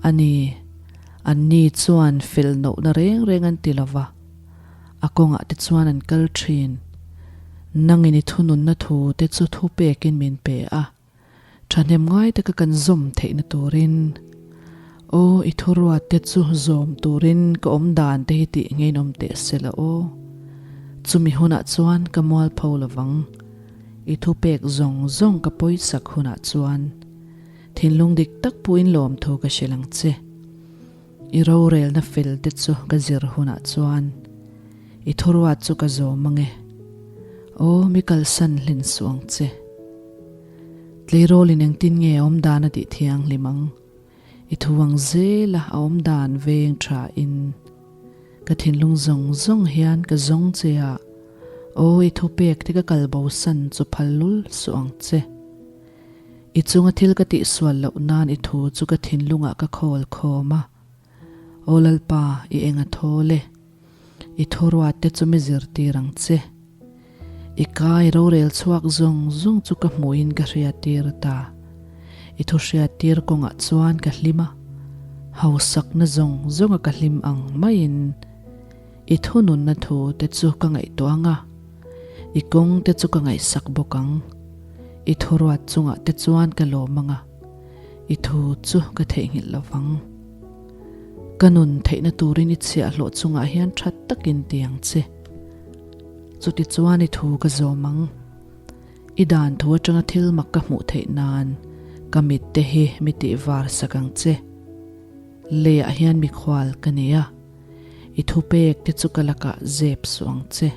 A ni, anni chuan fel nohna reng reng an ti lova. A kawngah te chuan an kal thin. Nangin i thununna thu te chu thu pekin min pe a, thahnem ngai taka kan zawm theihna turin. Aw, i thuruat te chu zawm turin ka awm dan te hi tih ngeinawm teh se la aw. Chumi hunah chuan ka mualpho lovang. I thupek zawng zawng ka pawisak hunah chuan thinlung dik tak puin lawmthu ka hrilh ang che. I rorelna fel te chu ka zir hunah chuan i thuruat chu ka zawm ang e. Aw, mi kalsan hlin suh ang che. Tleirawlin engtin nge a awmdan a tih thianghlim ang? I thu ang zela a awmdan veng tha in ka thinlung zawng zawng hian ka zawng che a, aw i thupek te ka kalbosan chu phal lul suh ang che. I chunga thil ka tihsual loh nan i thu chu ka thinlungah ka khawl khawm a. Aw Lalpa, i eng a thawl e. I thuruat te chu mi zirtir ang che. I kai rorel chhuak zawng zawng chu ka hmuhin ka hriattir ta. I thu hriattir kawngah chuan ka hlim a, hausakna zawng zawnga ka hlim ang maiin i thununna thu te chu ka ngaihtuah ang a. I kawng te chu ka ngaihsak bawk ang. I thuruat chungah te chuan ka lawm ang a, i thu chu ka theihnghilh lo vang. Ka nun theihna turin i chhiahhlawh chungah hian tha takin ti ang che. Chutichuan i thu ka zawm ang. I dan thu atanga thil mak ka hmuh theih nan ka mit te hi mi tih var sak ang che. Leiah hian mikhual ka nei a. I thupek te chu ka lakah zep suh ang che.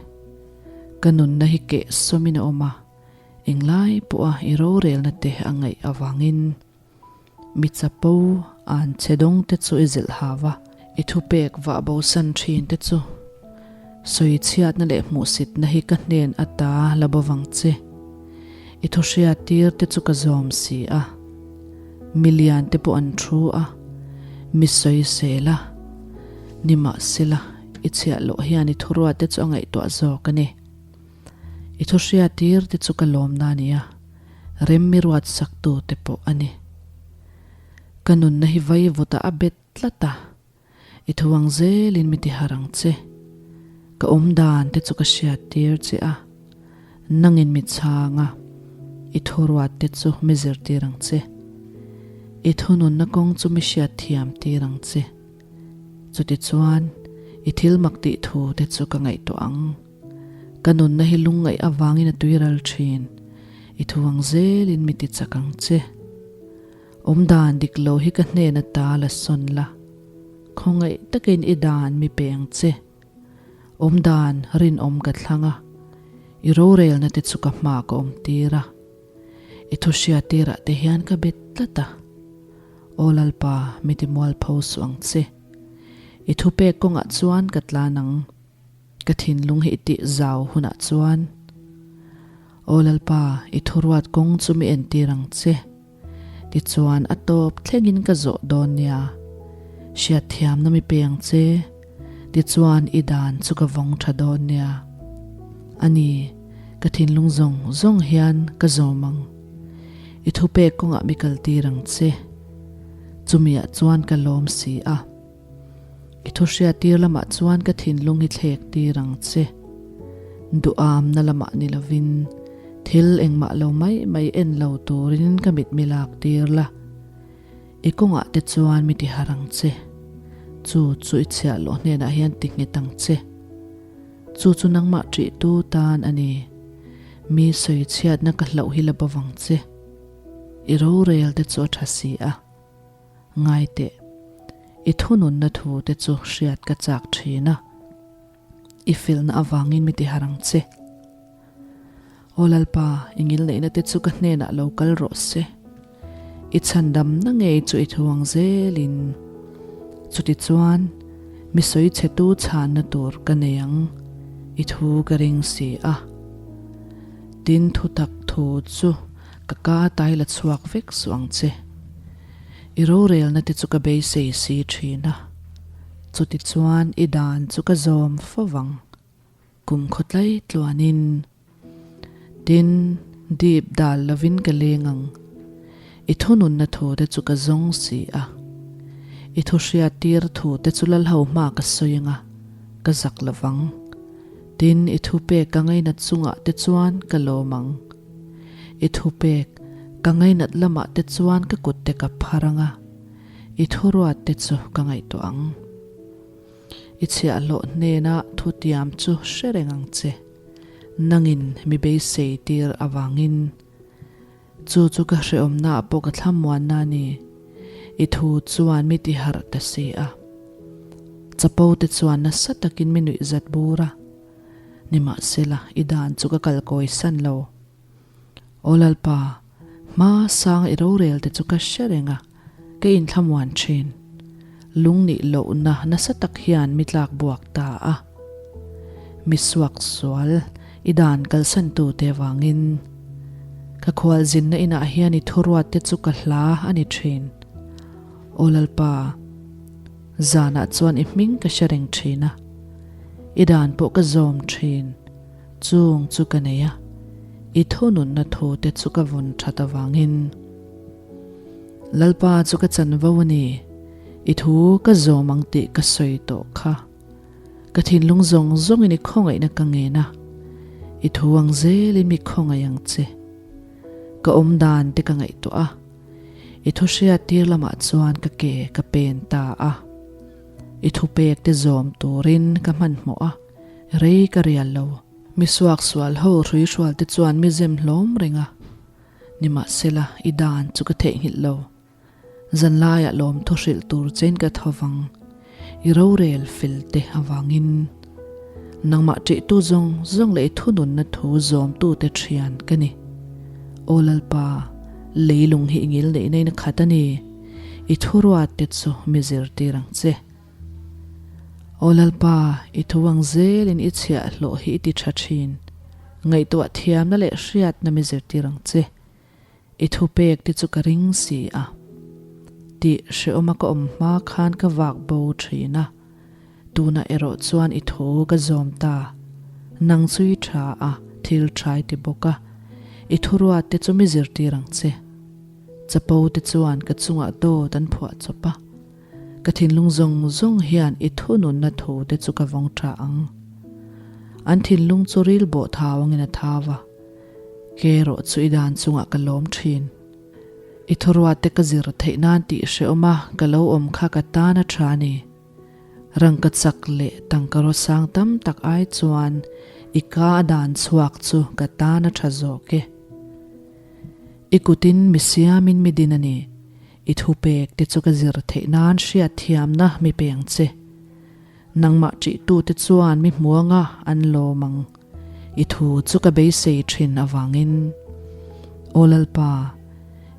Ka nunna hi keh sawmin a awm a, englai pawha i rorelna te a ngaih avangin. Mi chapo an che dawng te chu i zilh hau a, i thupek vah bosan thin te chu sawi chhiatna leh hmuhsitna hi ka hnen ata la bo vang che. I thu hriat tir te chu ka zawm si a, mi lian te pawh an thu a, mi sawisel a, nimahsela i chhiah loh hian i thuruat te chu a ngaihtuah zawk a ni. I thu hriat tir te chu ka lawmna a ni a, rem mi ruat sak tu te pawh a ni. Ka nunna hi vaivutah a bet tlat a, i thu ang zelin mi ti harh ang che. Ka awm dan te chu ka hriat tir che a, nangin mi chhang a, i thuruat te chu mi zirtir ang che. I thununna kawng chu mi hriat thiam tir ang che. Chutichuan, i thil mak tih thu te chu ka ngaihtuah ang. Ka nunna hi lungngaih avangin a tuiral thin. I thu ang zelin mi ti chak ang che. Awmdan dik lo hi ka hnen ata la sawn la. Khawngaih takin i dan mi pe ang che. Awmdan rinawm ka thlang a, i rorelna te chu ka hma ka awm tir a. I thu hriat tirah te hian ka bet tlat a. Aw Lalpa, mi ti mualpho suh ang che. I thupek kawngah chuan ka tlan ang. Ka thinlung hi i tih zau hunah chuan, Aw Lalpa, i thuruat kawng chu mi entir ang che. Tichuan a tawp thlengin ka zawh dawn nia. Hriatthiamna mi pe ang che. Tichuan i dan chu ka vawng tha dawn nia. A ni, ka thinlung zawng zawng hian ka zawm ang. I thupek kawngah mi kaltir ang che. Chumiah chuan ka lawm si a. I thu hriattir lamah chuan ka thinlung hi thlek tir ang che. Duhamna lamah ni lovin thil engmah lo mai mai en lo turin ka mit mi lak tir la. I kawngah te chuan mi ti harh ang che. Chu chu i chhiah loh hnenah hian ti nghet ang che. Chu chu nangmah ṭihtu tan a ni. Mi sawi chhiatna ka hlauh hi la bawvang che. I rorel te chu a ṭha si a. Ngai teh, i thununna thu te chu hriat ka chak thin a, i filna avangin mi ti harh ang che. Aw Lalpa, i ngilneihna te chu ka hnenah lo kal rawh se. I chhandamna ngei chu i thu ang zelin. Chutichuan, mi sawi chhetu chhanna tur ka nei ang, i thu ka ring si a. Tin, thutak thu chu Ka ka tai la chhuak vek suh ang che. I rorelna te chu ka beisei si thin a, chutichuan i dan chu ka zawm fo vang. Kum khawtlai tluanin tin dip dal lovin ka leng ang. I thununna thu te chu ka zawng si a. I thu hriattir thu te chu Lalho hma ka sawi ang a, ka zak lovang. Tin i thupek ka ngainat chungah te chuan ka lawm ang. I thupek, ka ngainat lamah te chuan ka kut te ka phar ang a, i thuruat te chu ka ngaihtuah ang. I chhiahhlawh hnena thutiam chu hre reng ang che, nangin mi beisei tir avangin. Chu chu ka hrehawmnaah pawh ka thlamuanna a ni, i thu chuan mi tiharh ta si a. Chapo te chuan nasa takin mi nuihzat bur a. Nimahsela, i dan chu ka kal kawi san lo. Aw Lalpa, hma sang i rorel te chu ka hre reng a, ka inthlamuan thin. Lungnih lohna nasa tak hian mi tlak buak ta a. Mi suak sual, i dan kalsan tu te vangin. Ka khualzinna inah hian i thuruat te chu ka hla a ni thin. Aw Lalpa, zanah chuan i hming ka hre reng thin a. I dan pawh ka zawm thin, chung chu ka nei a, i thununna thu te chu ka vawn that avangin. Lalpa chu ka chanvo a ni, i thu ka zawm ang tih ka sawi tawh kha. Ka thinlung zawng zawngin i khawngaihna ka ngen a, i thu ang zelin mi khawngaih ang che. Ka awm dan te ka ngaihtuah a, i thu hriat tir lamah chuan ka ke ka pen ta a. I thupek te zawm turin ka hmanhmawh a, rei ka rial lo. Mi suaksual ho hruihrual te chuan mi zem hlawm reng a, nimahsela i dan chu ka theihnghilh lo. Zanlaiah lawmthu hrilh tur chein ka tho vang, i rorel fel te avangin. Nangmah ṭihtu zawng zawng leh i thununna thu zawmtute ṭhian ka ni. Aw Lalpa, leilung hi i ngilneihna in a khat a ni. I thuruatte chu mi zirtir ang che. Aw Lalpa, i thu ang zelin i chhiahhlawh hi i ti tha thin. Ngaihtuah thiamna leh hriatna mi zirtir ang che. I thupek te chu ka ring si a. Tih hrehawma ka awm hma khan ka vak bo thin a. Tunah erawh chuan i thu ka zawm ta. Nang chu i tha a, thil tha i ti bawk a. I thuruat te chu mi zirtir ang che. Chapo te chuan ka chungah dawt an phuah chawp a. Ka thinlung zawng zawng hian i thununna thu te chu ka vawng tha ang. An thinlung chu ril bawh thau angin a thau a. Ke erawh chu i dan chungah ka lawm thin. I thuruate ka zir theih nan tih hrehawm a ka lo awm kha ka tan a tha a ni. Rangka chak leh tangka rawsang tam tak ai chuan i ka a dan chhuak chu ka tan a tha zawk e. I kutin mi siamin mi din a ni. I thupek te chu ka zir theih nan hriatthiamna mi peng che. Nangmah ṭihtute chuan mi hmuanga an lawm ang. I thu chu ka beisei ṭhin avangin. Aw Lalpa,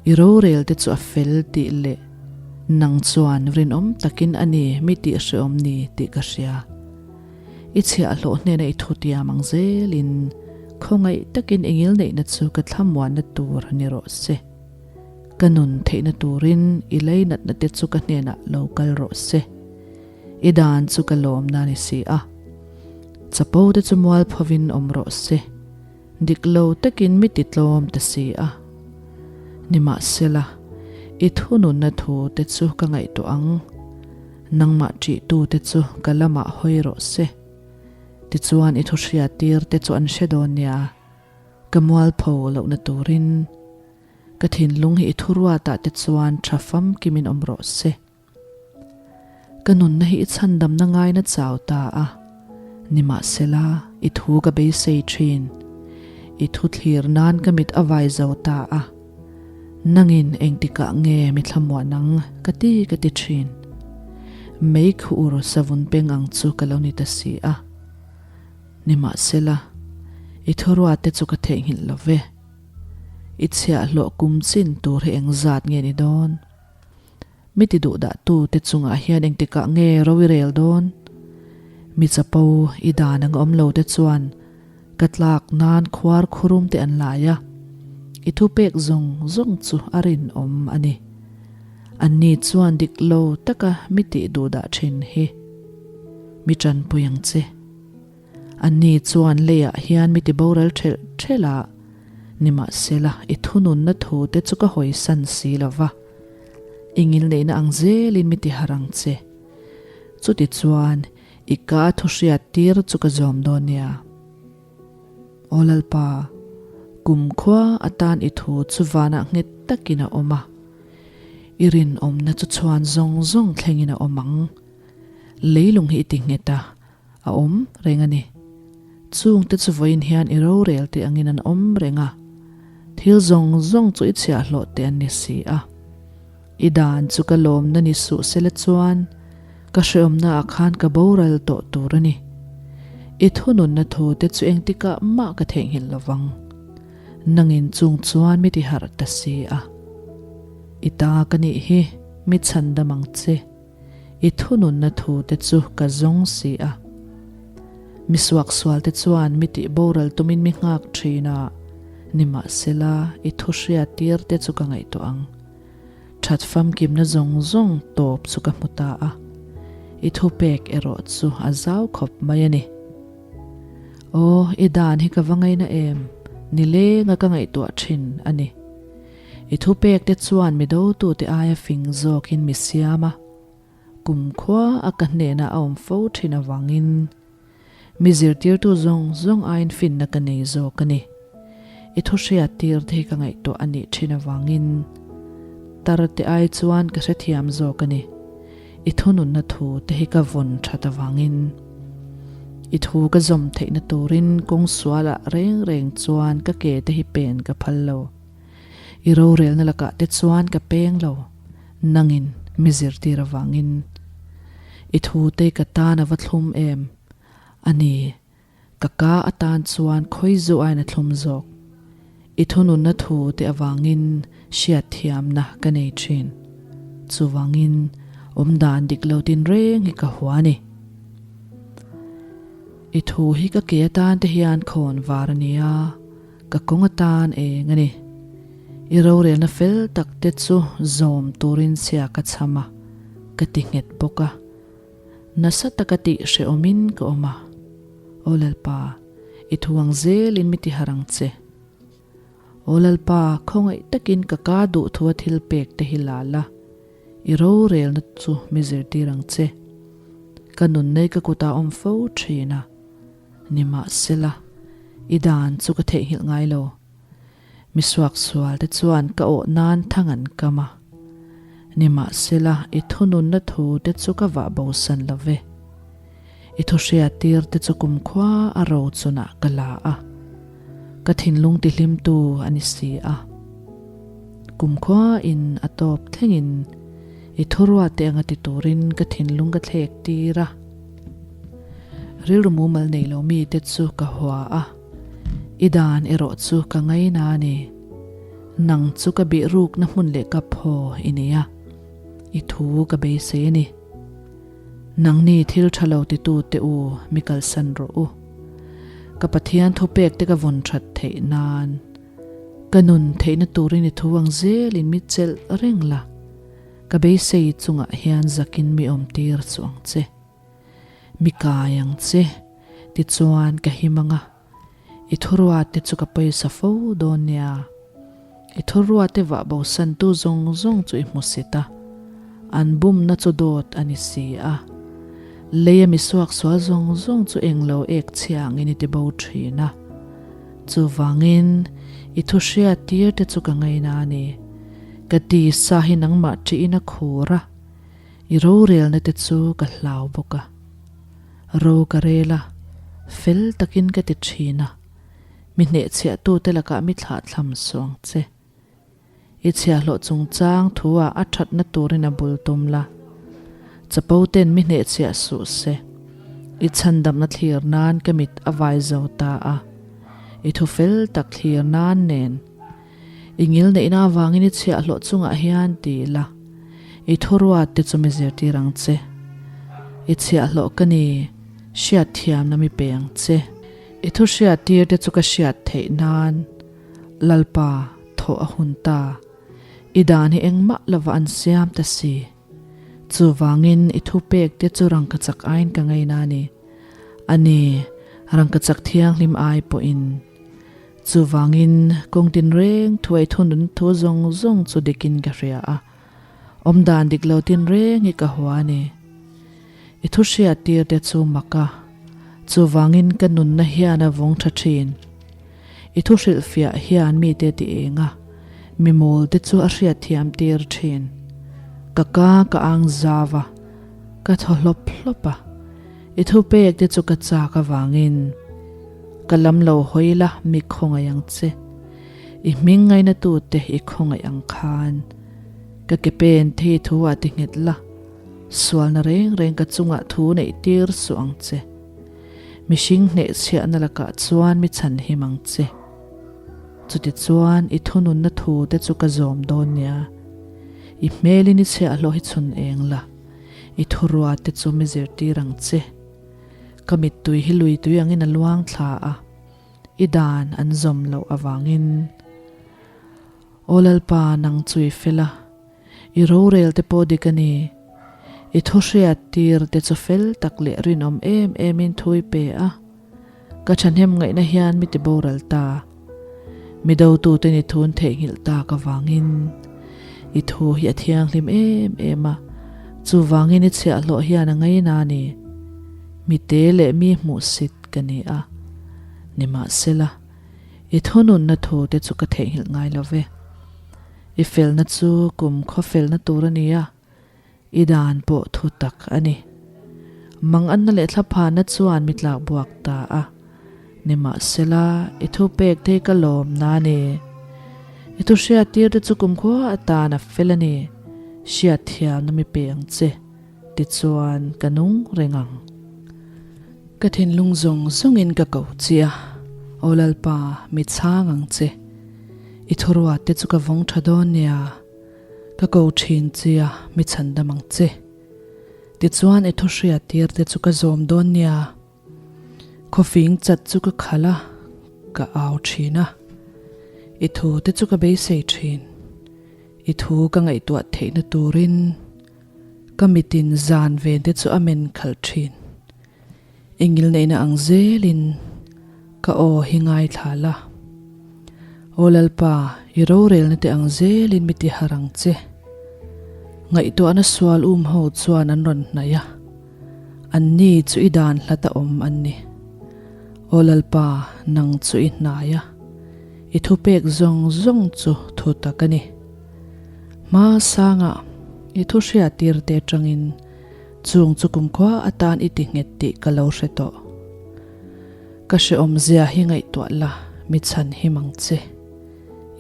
i rorel te chu a fel tih leh nang chuan rinawm takin a ni mi tih hrehawm ni tih ka hria. I chhiahhlawh hnena i thu tiam ang zelin khawngaih takin i ngilneihna chu ka thlamuanna tur ni rawh se. Ka nun theihna turin i leinatna te chu ka hnenah lo kal rawh se. I dan chu ka lawmna ni si a. Chapo te chu mualphovin awm rawh se. Dik lo takin mi ti tlawm ta si a. Nimahsela, i thununna thu te chu ka ngaihtuah ang. Nangmah ṭihtu te chu ka lamah hawi rawh se. Tichuan i thuhriattir te chu an hre dawn nia. Ka mualpho lohna turin ka thinlung hi i thuruatah te chuan ṭha famkimin awm rawh se. Ka nunna hi i chhandamna ngaina chau ta a, nimahsela i thu ka beisei thin. I thu thlir nan ka mit a vai zo ta a, nangin engtikah nge mi thlamuan ang ka ti ka ti thin. Mei khur savun peng ang chu ka lo ni ta si a, nimahsela i thuruate chu ka theihnghilh lo ve. I chhiahhlawh kum chin tur hi engzat nge ni dawn? Mi ti duhdah tu te chungah hian engtikah nge ro i rel dawn? Mi chapo i dan ang awm lo te chuan ka tlak nan khuar khurum te an lai a, i thupek zawng zawng chu a rinawm a ni. Anni chuan dik lo taka mi tih duhdah thin hi mi tanpui ang che. Anni chuan leiah hian mi ti boral ṭhelh ṭhelh a, nimahsela i thununna thu te chu ka hawisan si lo va, i ngilneihna ang zelin mi ti harh ang che. Chutichuan i ka thu hriat tir chu ka zawm dawn nia. Aw Lalpa, kumkhua atan i thu chu vanah nghet takin a awm a, i rinawmna chu chhuan zawng zawng thlengin a awm ang. Leilung hi i ti nghet a, A awm reng a ni. Chungte chu vawiin hian i rorel tih angin an awm reng a, thil zawng zawng chu i chhiahhlawh teh an ni si a. I dan chu ka lawmna ni suh sela chuan ka hreawmna ah khan ka boral tawh tur a ni. I thununna thu te chu engtikah mah ka theihnghilh lo vang. Nangin chung chuan mi ti harh ta si a. I ta ka nih hi mi chhandam ang che. I thununna thu te chu ka zawng si a. Mi suaksual te chuan mi tih boral tumin mi nghak thin a, nimahsela i thu hriat tir te chu ka ngaihtuah ang. That famkimna zawng zawng tawp chu ka hmu ta a, i thupek erawh chu a zau khawp mai a ni. Aw, i dan hi ka va ngaina em, nilenga ka ngaihtuah thin a ni. I thupek te chuan mi dotute aia fing zawkin mi siam a, kumkhua a ka hnenah a awm fo thin avangin mi zirtirtu zawng zawng aiin finna ka nei zawk a ni. I thu hriat tir te hi ka ngaihtuah a nih thin avangin tar te ai chuan ka hrethiam zawk a ni. I thununna thu te hi ka vawn that avangin i thu ka zawm theihna turin kawng sualah reng reng chuan ka ke te hi pen ka phal lo. I rorelna lakah te chuan ka peng lo, nangin mi zirtir avangin. I thute ka tan a va thlum em? A ni, ka ka atan chuan khawi zu aiin a thlum zawk. I thununna thute avangin hriatthiamna ka nei thin. Chuvangin awmdan dik lo tinreng hi ka hua a ni. I thu hi ka ke atan te hian khawn var a nia, ka kawng atan eng a ni. I rorelna fel tak te chu zawm turin chhia ka chham a, ka ti nghet bawk a. Nasa taka tih hrehawmin ka awm a. Aw Lalpa, i thu ang zelin mi ti harh ang che. Aw Lalpa, khawngaih takin ka ka duh thua thil pek te hi la la, i rorelna chu mi zirtir ang che. Ka nunnei ka kutah awm fo thin a, nimahsela, i dan chu ka theihnghilh ngai lo. Mi suaksual te chuan ka awh nan thang an kam a, nimahsela, i thununna thu te chu ka vah bosan lo ve. I thuhriattir te chu kumkhua a ro chunah ka la a, ka thinlung tihlimtu a ni si a. Kumkhua in a tawp thlengin i thuruate anga ti turin ka thinlung ka thlek tir a. Rilru mumal nei lo mite chu ka hua a, i dan erawh chu ka ngaina a ni. Nang chu ka bihrukna hmun leh ka phaw i nei a, i thu ka beisei a ni. Nangni thil tha lo titute u, mi kalsan rawh u. Ka Pathian thupek te ka vawn that theih nan, ka nun theihna turin i thu ang zelin mi chelh reng la, ka beisei chungah hian zakin mi awmtir chu ang che. Mi kai ang che, tichuan ka him ang a. I thuruate chu ka pawisa fo dawn nia. I thuruate vah bosantu zawng zawng chu i hmu sit a, an bumna chu dawt a ni si a. Leia mi suaksual zawng zawng chu englo ek chhia angin i ti bo thin a. Chuvangin, i thu hriattir te chu ka ngaina a ni. Ka tisa hi nangmah ṭihin a khur a, i rorelna te chu ka hlau bawk a. Ro ka rel a, fel takin ka ti thin a, mi hnehchhiahtute lakah mi thlahthlam suang che. I chhiahhlawh chungchang thu-ah a thatna turin a bul tum la, chapo ten mi hnehchhiah suh se. I chhandamna thlir nan ka mit a vai zo ta a, i thu fel tak thlir nan nen. I ngilneihna avangin i chhiahhlawh chungah hian ti la, i thuruat te chu mi zirtir ang che. I chhiahhlawh ka ni, hriatthiamna mi pe ang che. I thu hriattir te chu ka hriat theih nan, Lalpa, thawh a hun ta. I dan hi engmah lova an siam ta si. Chuvangin i thupek te chu rangkachak aiin ka ngaina a ni. A ni, rangkachak thianghlim ai pawhin. Chuvangin, kawng tinreng thuai thunun thu zawng zawng chu dikin ka hria a, awmdan dik lo tinreng hi ka hua a ni. I thu hriattir te chu mak a, chuvangin ka nunna hian a vawng tha thin. I thu hrilhfiah hian mite ti eng a, mi mawl te chu a hriatthiam tir thin. Ka ka ka ang zau a, ka thaw hlawp hlawp a. I thupek te chu ka chak avangin ka lam lo hawi la mi khawngaih ang che. I hming ngaina tute i khawngaih ang khan ka ke pen te i thu ah ti nghet la, sualna reng reng ka chungah thu neih tir suh ang che. Mihring hnehchhiahna lakah chuan mi chhanhim ang che. Chutichuan i thununna thu te chu ka zawm dawn nia. I hmelin i chhiahhlawh hi chhun eng la. I thurua te chu mi zirtir ang che. Ka mittui hi lui tui angin a luang thla a, i dan an zawm loh avangin. Aw Lalpa, nang chu i fel a, i rorel te pawh dik a ni. I thu hriat tir te chu fel tak leh rinawm em emin thu i pe a. Ka thahnem ngaihna hian mi ti boral ta. Mi dotute ni thun theihnghilh tak avangin i thu hi a thianghlim em em a, chuvangin i chhiahhlawh hian a ngaina a ni. Mi te leh mi hmuhsit ka ni a, nimahsela, i thununna thu te chu ka theihnghilh ngai lo ve. I felna chu kum khaw felna tur a ni a, I dan pawh thu tak a ni. Manganna leh thlaphana chuan mi tlak buak ta a. Nimahsela, i thupek te hi ka lawm na a ni. I thu hriattir te chu kumkhua atan a fel a ni. Hriatthiamna mi pe ang che, tichuan ka nung reng ang. Ka thinlung zawng zawngin ka ko che a, Aw Lalpa, mi chhang ang che. I thuruat te chu ka vawng tha dawn nia. Ka ko thin che a, mi chhandam ang che. Tichuan i thu hriat tir te chu ka zawm dawn nia. Khawfing chat chu ka khalh a, ka au thin a. I thu te chu ka beisei thin. I thu ka ngaihtuah theihna turin ka mitin zan ven te chu a men khalh thin. I ngilneihna ang zelin ka aw hi ngaithla la. Aw Lalpa, i rorelna te ang zelin mi ti har ang che. Ngaihtuahna sual um ho chuan an rawn hnaih a, anni chu i dan hlat a awm an ni. Aw Lalpa, nang chu i hnai a, i thupek zawng zawng chu thu tak a ni. Hma sangah i thu hriattir te atangin Chung chu kumkhua atan i ti nghet tih ka lo hre tawh. Ka hrehawmzia hi ngaihtuah la, mi chhan him ang che.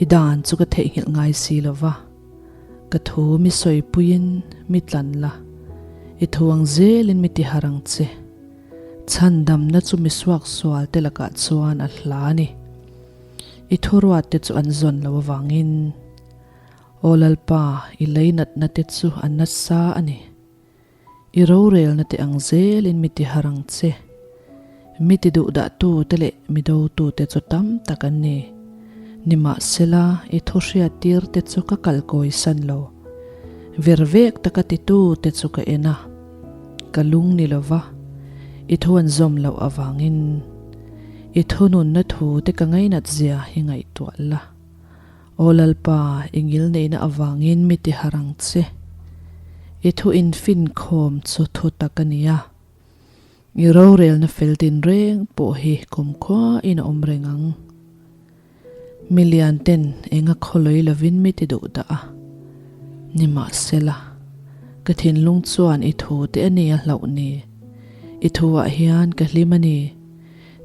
I dan chu ka theihnghilh ngai si lo va. Ka thu mi sawipuiin mi tlan la, i thu ang zelin mi ti har ang che. Chhandamna chu mi suaksual te lakah chuan a hla a ni. I thuruat te chu an zawn lo avangin. Aw Lalpa, i leinatna te chu a nasa a ni. I rorelna te ang zelin mi ti har ang che. Mi ti duhdah tu te leh mi do tu te chu tam tak an ni. Nimahsela, i thu hriattir te chu ka kal kawi san lo. Vervek taka ti tu te chu ka en a, ka lung ni lo va, i thu an zawm loh avangin i thununna thu te ka ngainat zia hi ngaihtuah la. Aw Lalpa, i ngilneihna avangin mi ti har ang che. I thu infinkhawm chu thu tak a ni a. I rorelna fel tinreng pawh hi kumkhuain a awm reng ang. Mi lian ten enga khawlawi lovin mi ti duh dah a. Nimahsela, ka thinlung chuan i thu te a ni a hlauh ni. I thuah hian ka hlim a ni.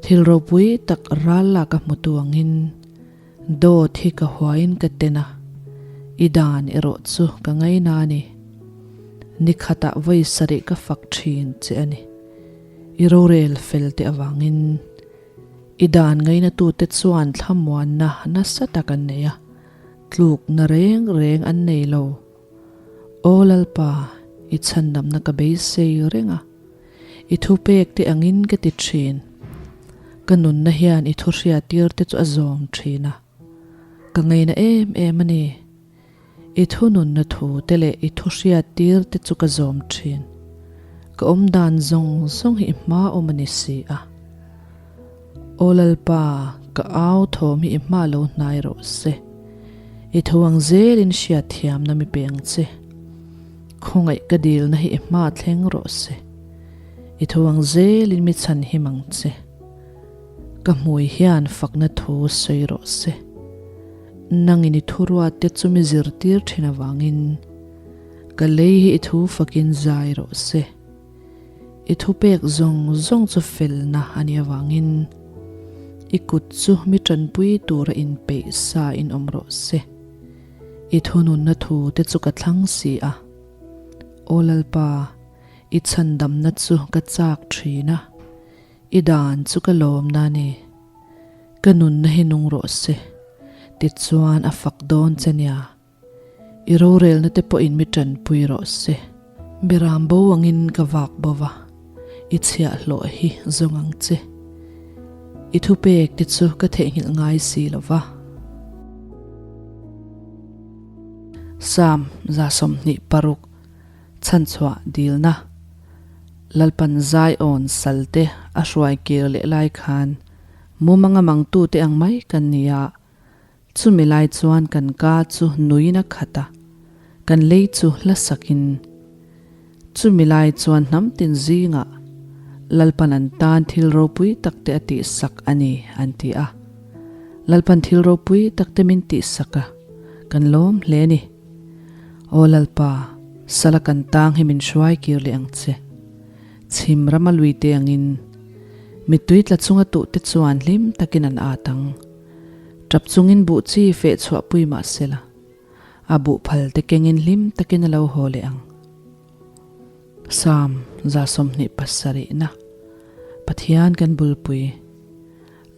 Thil ropui tak ral lak a hmutu angin. Dawt hi ka huain ka ten a, i dan erawh chu ka ngaina a ni. Ni khatah vawi sarih ka fak thin che a ni. I rorel fel te avangin i dan ngainatute chuan thlamuanna nasa tak an nei a, tlukna reng reng an nei lo. Aw Lalpa, i chhandamna ka beisei reng a. I thupek te angin ka ti thin. Ka nunna hian i thuhriattir te chu a zawm thin a. Ka ngaina em em a ni. I thununna thu te leh i thuhriattir te chu ka zawm thin. Ka awmdan zawng zawng hi i hma awm a ni si a. Aw Lalpa, ka au thawm hi i hma lo hnai rawh se. I tho ang zelin hriatthiamna mi pe ang che. Khawngaih ka dilna hi i hma thleng rawh se. I tho ang zelin mi chhan him ang che. Ka hmui hian fakna thu sawi rawh se. Nangin i thuruat te chu mi zirtir thin avangin ka lei hi i thu fakin zai rawh se. I thupek zawng zawng chu felna a nih avangin i kut chu mi tanpui tura inpeih sa in awm rawh se. I thununna thu te chu ka thlang si a. Aw Lalpa, i chhandamna chu ka chak thin a, i dan chu ka lawmna a ni. Ka nunna hi nung rawh se, tichuan a fak dawn che nia. I rorelna te pawhin mi tanpui rawh se. Beram bo angin ka vak bo va, i chhiahhlawh hi zawng ang che. I thupek te chu ka theihnghilh ngai si lo va. Psalm 26 Chhanchhuah Dilna Lalpan Zion salte a hruai kir leh lai khan mumanga mangtute ang mai kan ni a, Chumi lai chuan kan ka chu nuin a khat a, kan lei chu hla sakin. Chumi lai chuan hnam tin zingah Lalpan an tan thil ropui takte a tihsak a ni, an ti a. Lalpan thil ropui takte min tihsak a, kan lawm hle a ni. Aw Lalpa, sala kan tang hi min hruai kir leh ang che. Chhim rama luite angin mittui tla chunga tuhte chuan hlim takin an at ang. Tap chungin buh chi feh chhuah pui mah sela, a buh phal te kengin hlim takin a lo haw leh ang. Psalm 27na Pathian kan bulpui,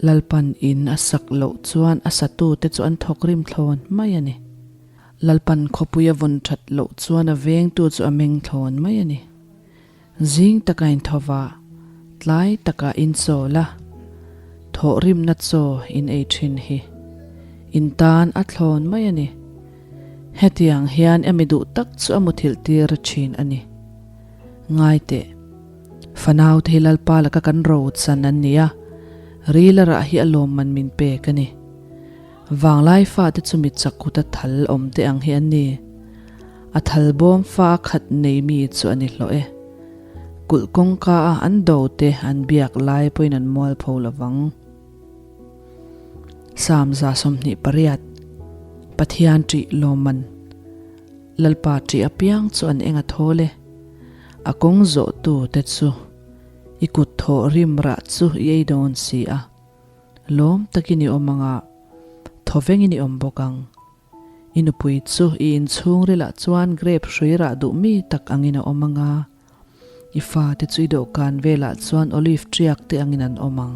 Lalpan in a sak loh chuan a satute chu an thawk rim thlawn mai a ni. Lalpan khawpui a vawn that loh chuan a vengtu chu a meng thlawn mai a ni. Zing taka inthawva, tlai taka inchawl a, thawhrimna chaw in ei thin hi in tan a thlawn mai a ni. Hetiang hian a mi duh tak chu a muthilh tir thin a ni. Ngai teh, fanau te hi Lalpa laka kan ro chan an ni a, rila rah hi a lawmman min pek a ni. Vanglai fate chu mi chak kuta thal awm te ang hi an ni. A thal bawm fa a khat nei mi chu a ni hlawh e. Kulh kawngka a an do te an biak lai pawhin an mual pho lovang. Psalm 28, Pathian ṭih lawmman Lalpa ṭih apiang chu an eng a thawl e. A kawng zawhtu te chu i kut thawh rim rah chu i ei dawn si a. Lawm takin i awm ang a, thawvengin i awm bawk ang. I nupui chu i inchhungrilah chuan grape hrui rah duh mi tak angin a awm ang a, i fate chu i dawhkan velah chuan olive ṭiak te angin an awm ang.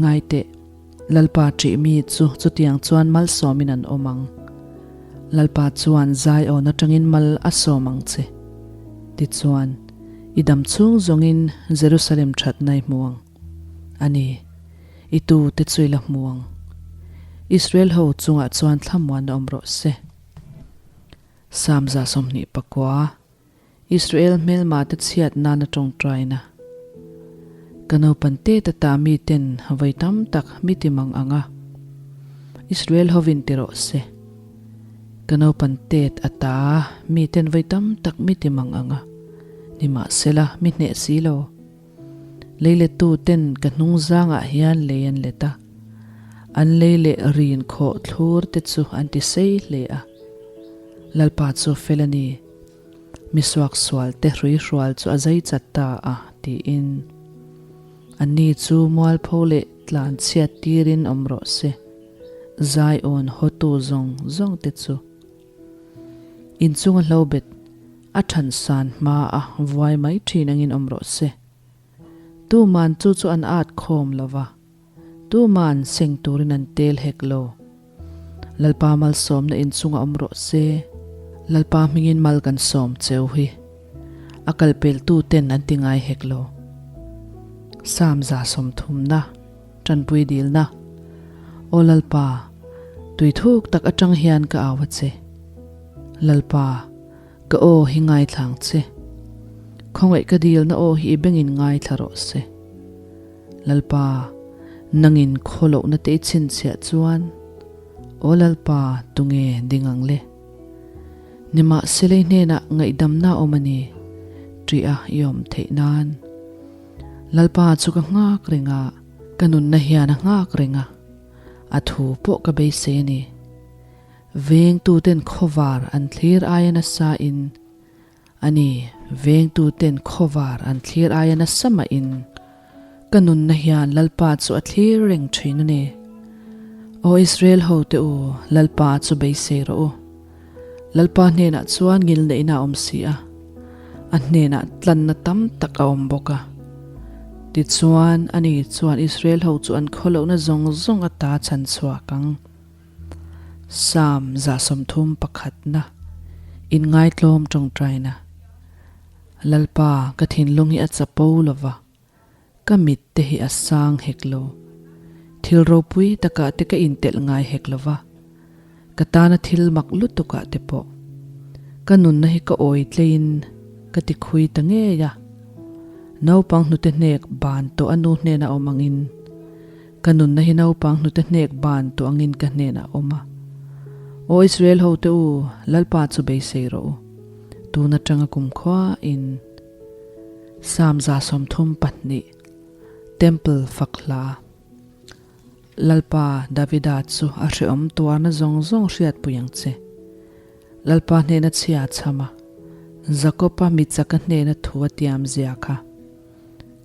Ngaiteh, Lalpa ṭih mi chu chutiang chuan malsawmin an awm ang. Lalpa chuan Zion aṭangin mal a sawm ang che. Tichuan, i dam chhung zawngin Jerusalem ṭhatna i hmu ang. A ni, i tute chu i la hmu ang. Israel ho chungah chuan thlamuan awm rawh se. Psalm 29, Israel hmelma te chhiat nana tawngtaina. Ka naupan te ta ta mi ten vawi tam tak mi ti mang ang a, Israel hovin ti rawh se. Ka naupan tet ata mi ten vawi tam tak mi ti mang ang a, nimahsela mi hneh si lo. Leilettu ten ka hnung zangah hian lei an let a, an lei leh rin khawh thlur te chu an ti sei hle a. Lalpa chu fel a ni, mi suaksual te hruihrual chu a zai chat ta a, tiin. Anni chu mualpho leh tlan chhiat tirin awm rawh se, Zion hawtu zawng zawng te chu. Inchunga hlobet a than san hma a vuai mai thin angin awm rawh se. Tuman chu chu an at khawm lo va, tuman seng turin an tel hek lo. Lalpa malsawmna inchunga awm rawh se. Lalpa hmingin mal kan sawm cheu hi a kalpeltu ten an ti ngai hek lo. Psalm 130na. Tanpui dilna, Aw Lalpa, tui thuk tak atang hian ka au a che. Lalpa, ka aw hi ngaithla ang che. Khawngaih ka dilna aw hi i bengin ngaithla rawh se. Lalpa, nangin khawlohna te i chhinchhiah chuan, Aw Lalpa, tunge ding ang le? Nimahsela i hnenah ngaihdamna a awm a ni, ṭih a i awm theih nan. Lalpa chu ka nghak reng a, ka nunna hian a nghak reng a, a thu pawh ka beisei a ni. Vengtuten khawvar an thlir aia nasa in, a ni, vengtuten khawvar an thlir aia nasa mah in, ka nunna hian Lalpa chu a thlir reng thin a ni. Aw Israel hote u, Lalpa chu beisei rawh u. Lalpa hnenah chuan ngilneihna a awm si a, a hnenah tlanna tam tak a awm bawk a. Tichuan, ani chuan Israel ho chu an khawlohna zawng zawng ata chhan chhuak ang. Psalm 31, Inngaitlawm tawngtaina. Lalpa, ka thinlung hi a chapo lo va. Ka mit te hi a sang hek lo. Thil ropui takah te ka intelh ngai hek lo va, ka tana thil mak lutukah te pawh. Ka nunna hi ka awi tleiin ka ti khui ta ngei a. Naupang hnute hnek ban tawh a nu hnenah awm angin, ka nunna hi naupang hnute hnek ban tawh angin ka hnenah awm a. Aw Israel hote u, Lalpa chu beisei rawh u. Tun atanga kumkhuain. Psalm 32, Temple fak hla. Lalpa Davida chu a hrehawm tuarna zawng zawng hriatpui ang che. Lalpa hnena chhia a chham a, Jakob-a mi chaka hnena thu a tiam zia kha.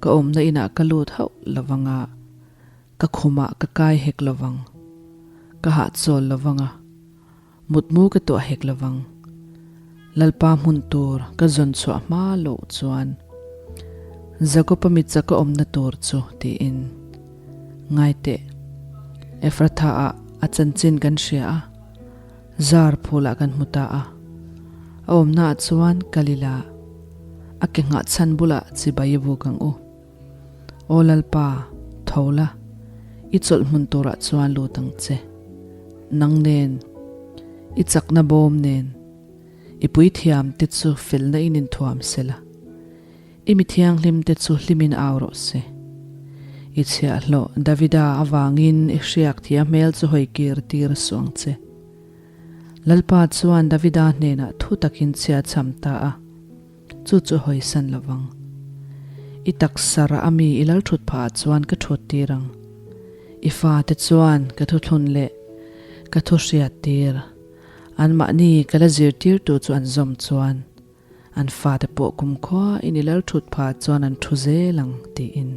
Ka awmna inah ka lut hauh lovang a, ka khumah ka kai hek lovang, ka hahchawl lovang a, Mutmu ka tuah hek lovang. Lalpa hmun tur ka zawn chhuah hma loh chuan Jakob-a mit chaka awmna tur chu tiin ngai teh. Ephratha-ah a chanchin kan hria a. Zar phulah kan hmu ta a, a awmnaah chuan kal ila, a ke nghah chhan bulah chibai i buk ang u. Aw Lalpa, tho la, i chawlh hmun turah chuan lut ang che. Nang nen, i chakna bawm nen, i puithiam te chu felna in inthuam sela. I mi thianghlim te chu hlimin au rawh se. I chhiahhlawh Davida avangin i hriak thia hmel chu hawi kir tir suh ang che. Lalpa chuan Davida hnenah thu takin chhia cham ta a, chu chu hawisan lo vang. I taksa rah ami i lal thut phah ah chuan ka thut tir ang. I fate chuan ka thuthlun leh ka thu hriat tir, anmahni ka la zirtirtu chu an zawm chuan An fate pawh kumkhua in i lal thut phah chuan an thu zel ang, tiin.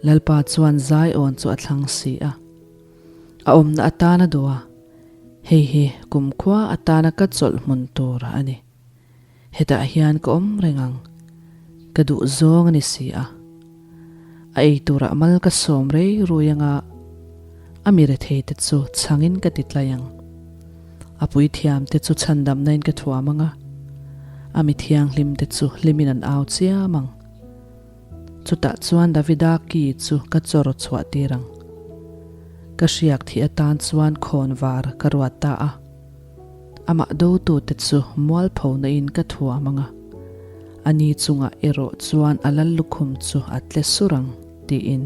Lalpa chuan Zion chu a thlang si a. A awmna atana duh a, hei hi kumkhua atana ka chawlh hmun tur a ni. Hetah hian ka awm reng ang, ka duh zawng a ni si a. A ei turah mal ka sawm rei rui anga a mi rethei te chu chhangin ka ti tlai ang. A puithiam te chu chhandamna in ka thuam anga, a mi thianghlim te chu hlimin an au chiam ang. Chutah chuan Davida ki chu ka chawr chhuah tir ang. Ka hriak thih atan chuan khawn var ka ruat ta a. Amah dotute chu mualphona in ka thuam ang a, ani chungah erawh chuan a lal lukhum chu a tle sur ang, tiin.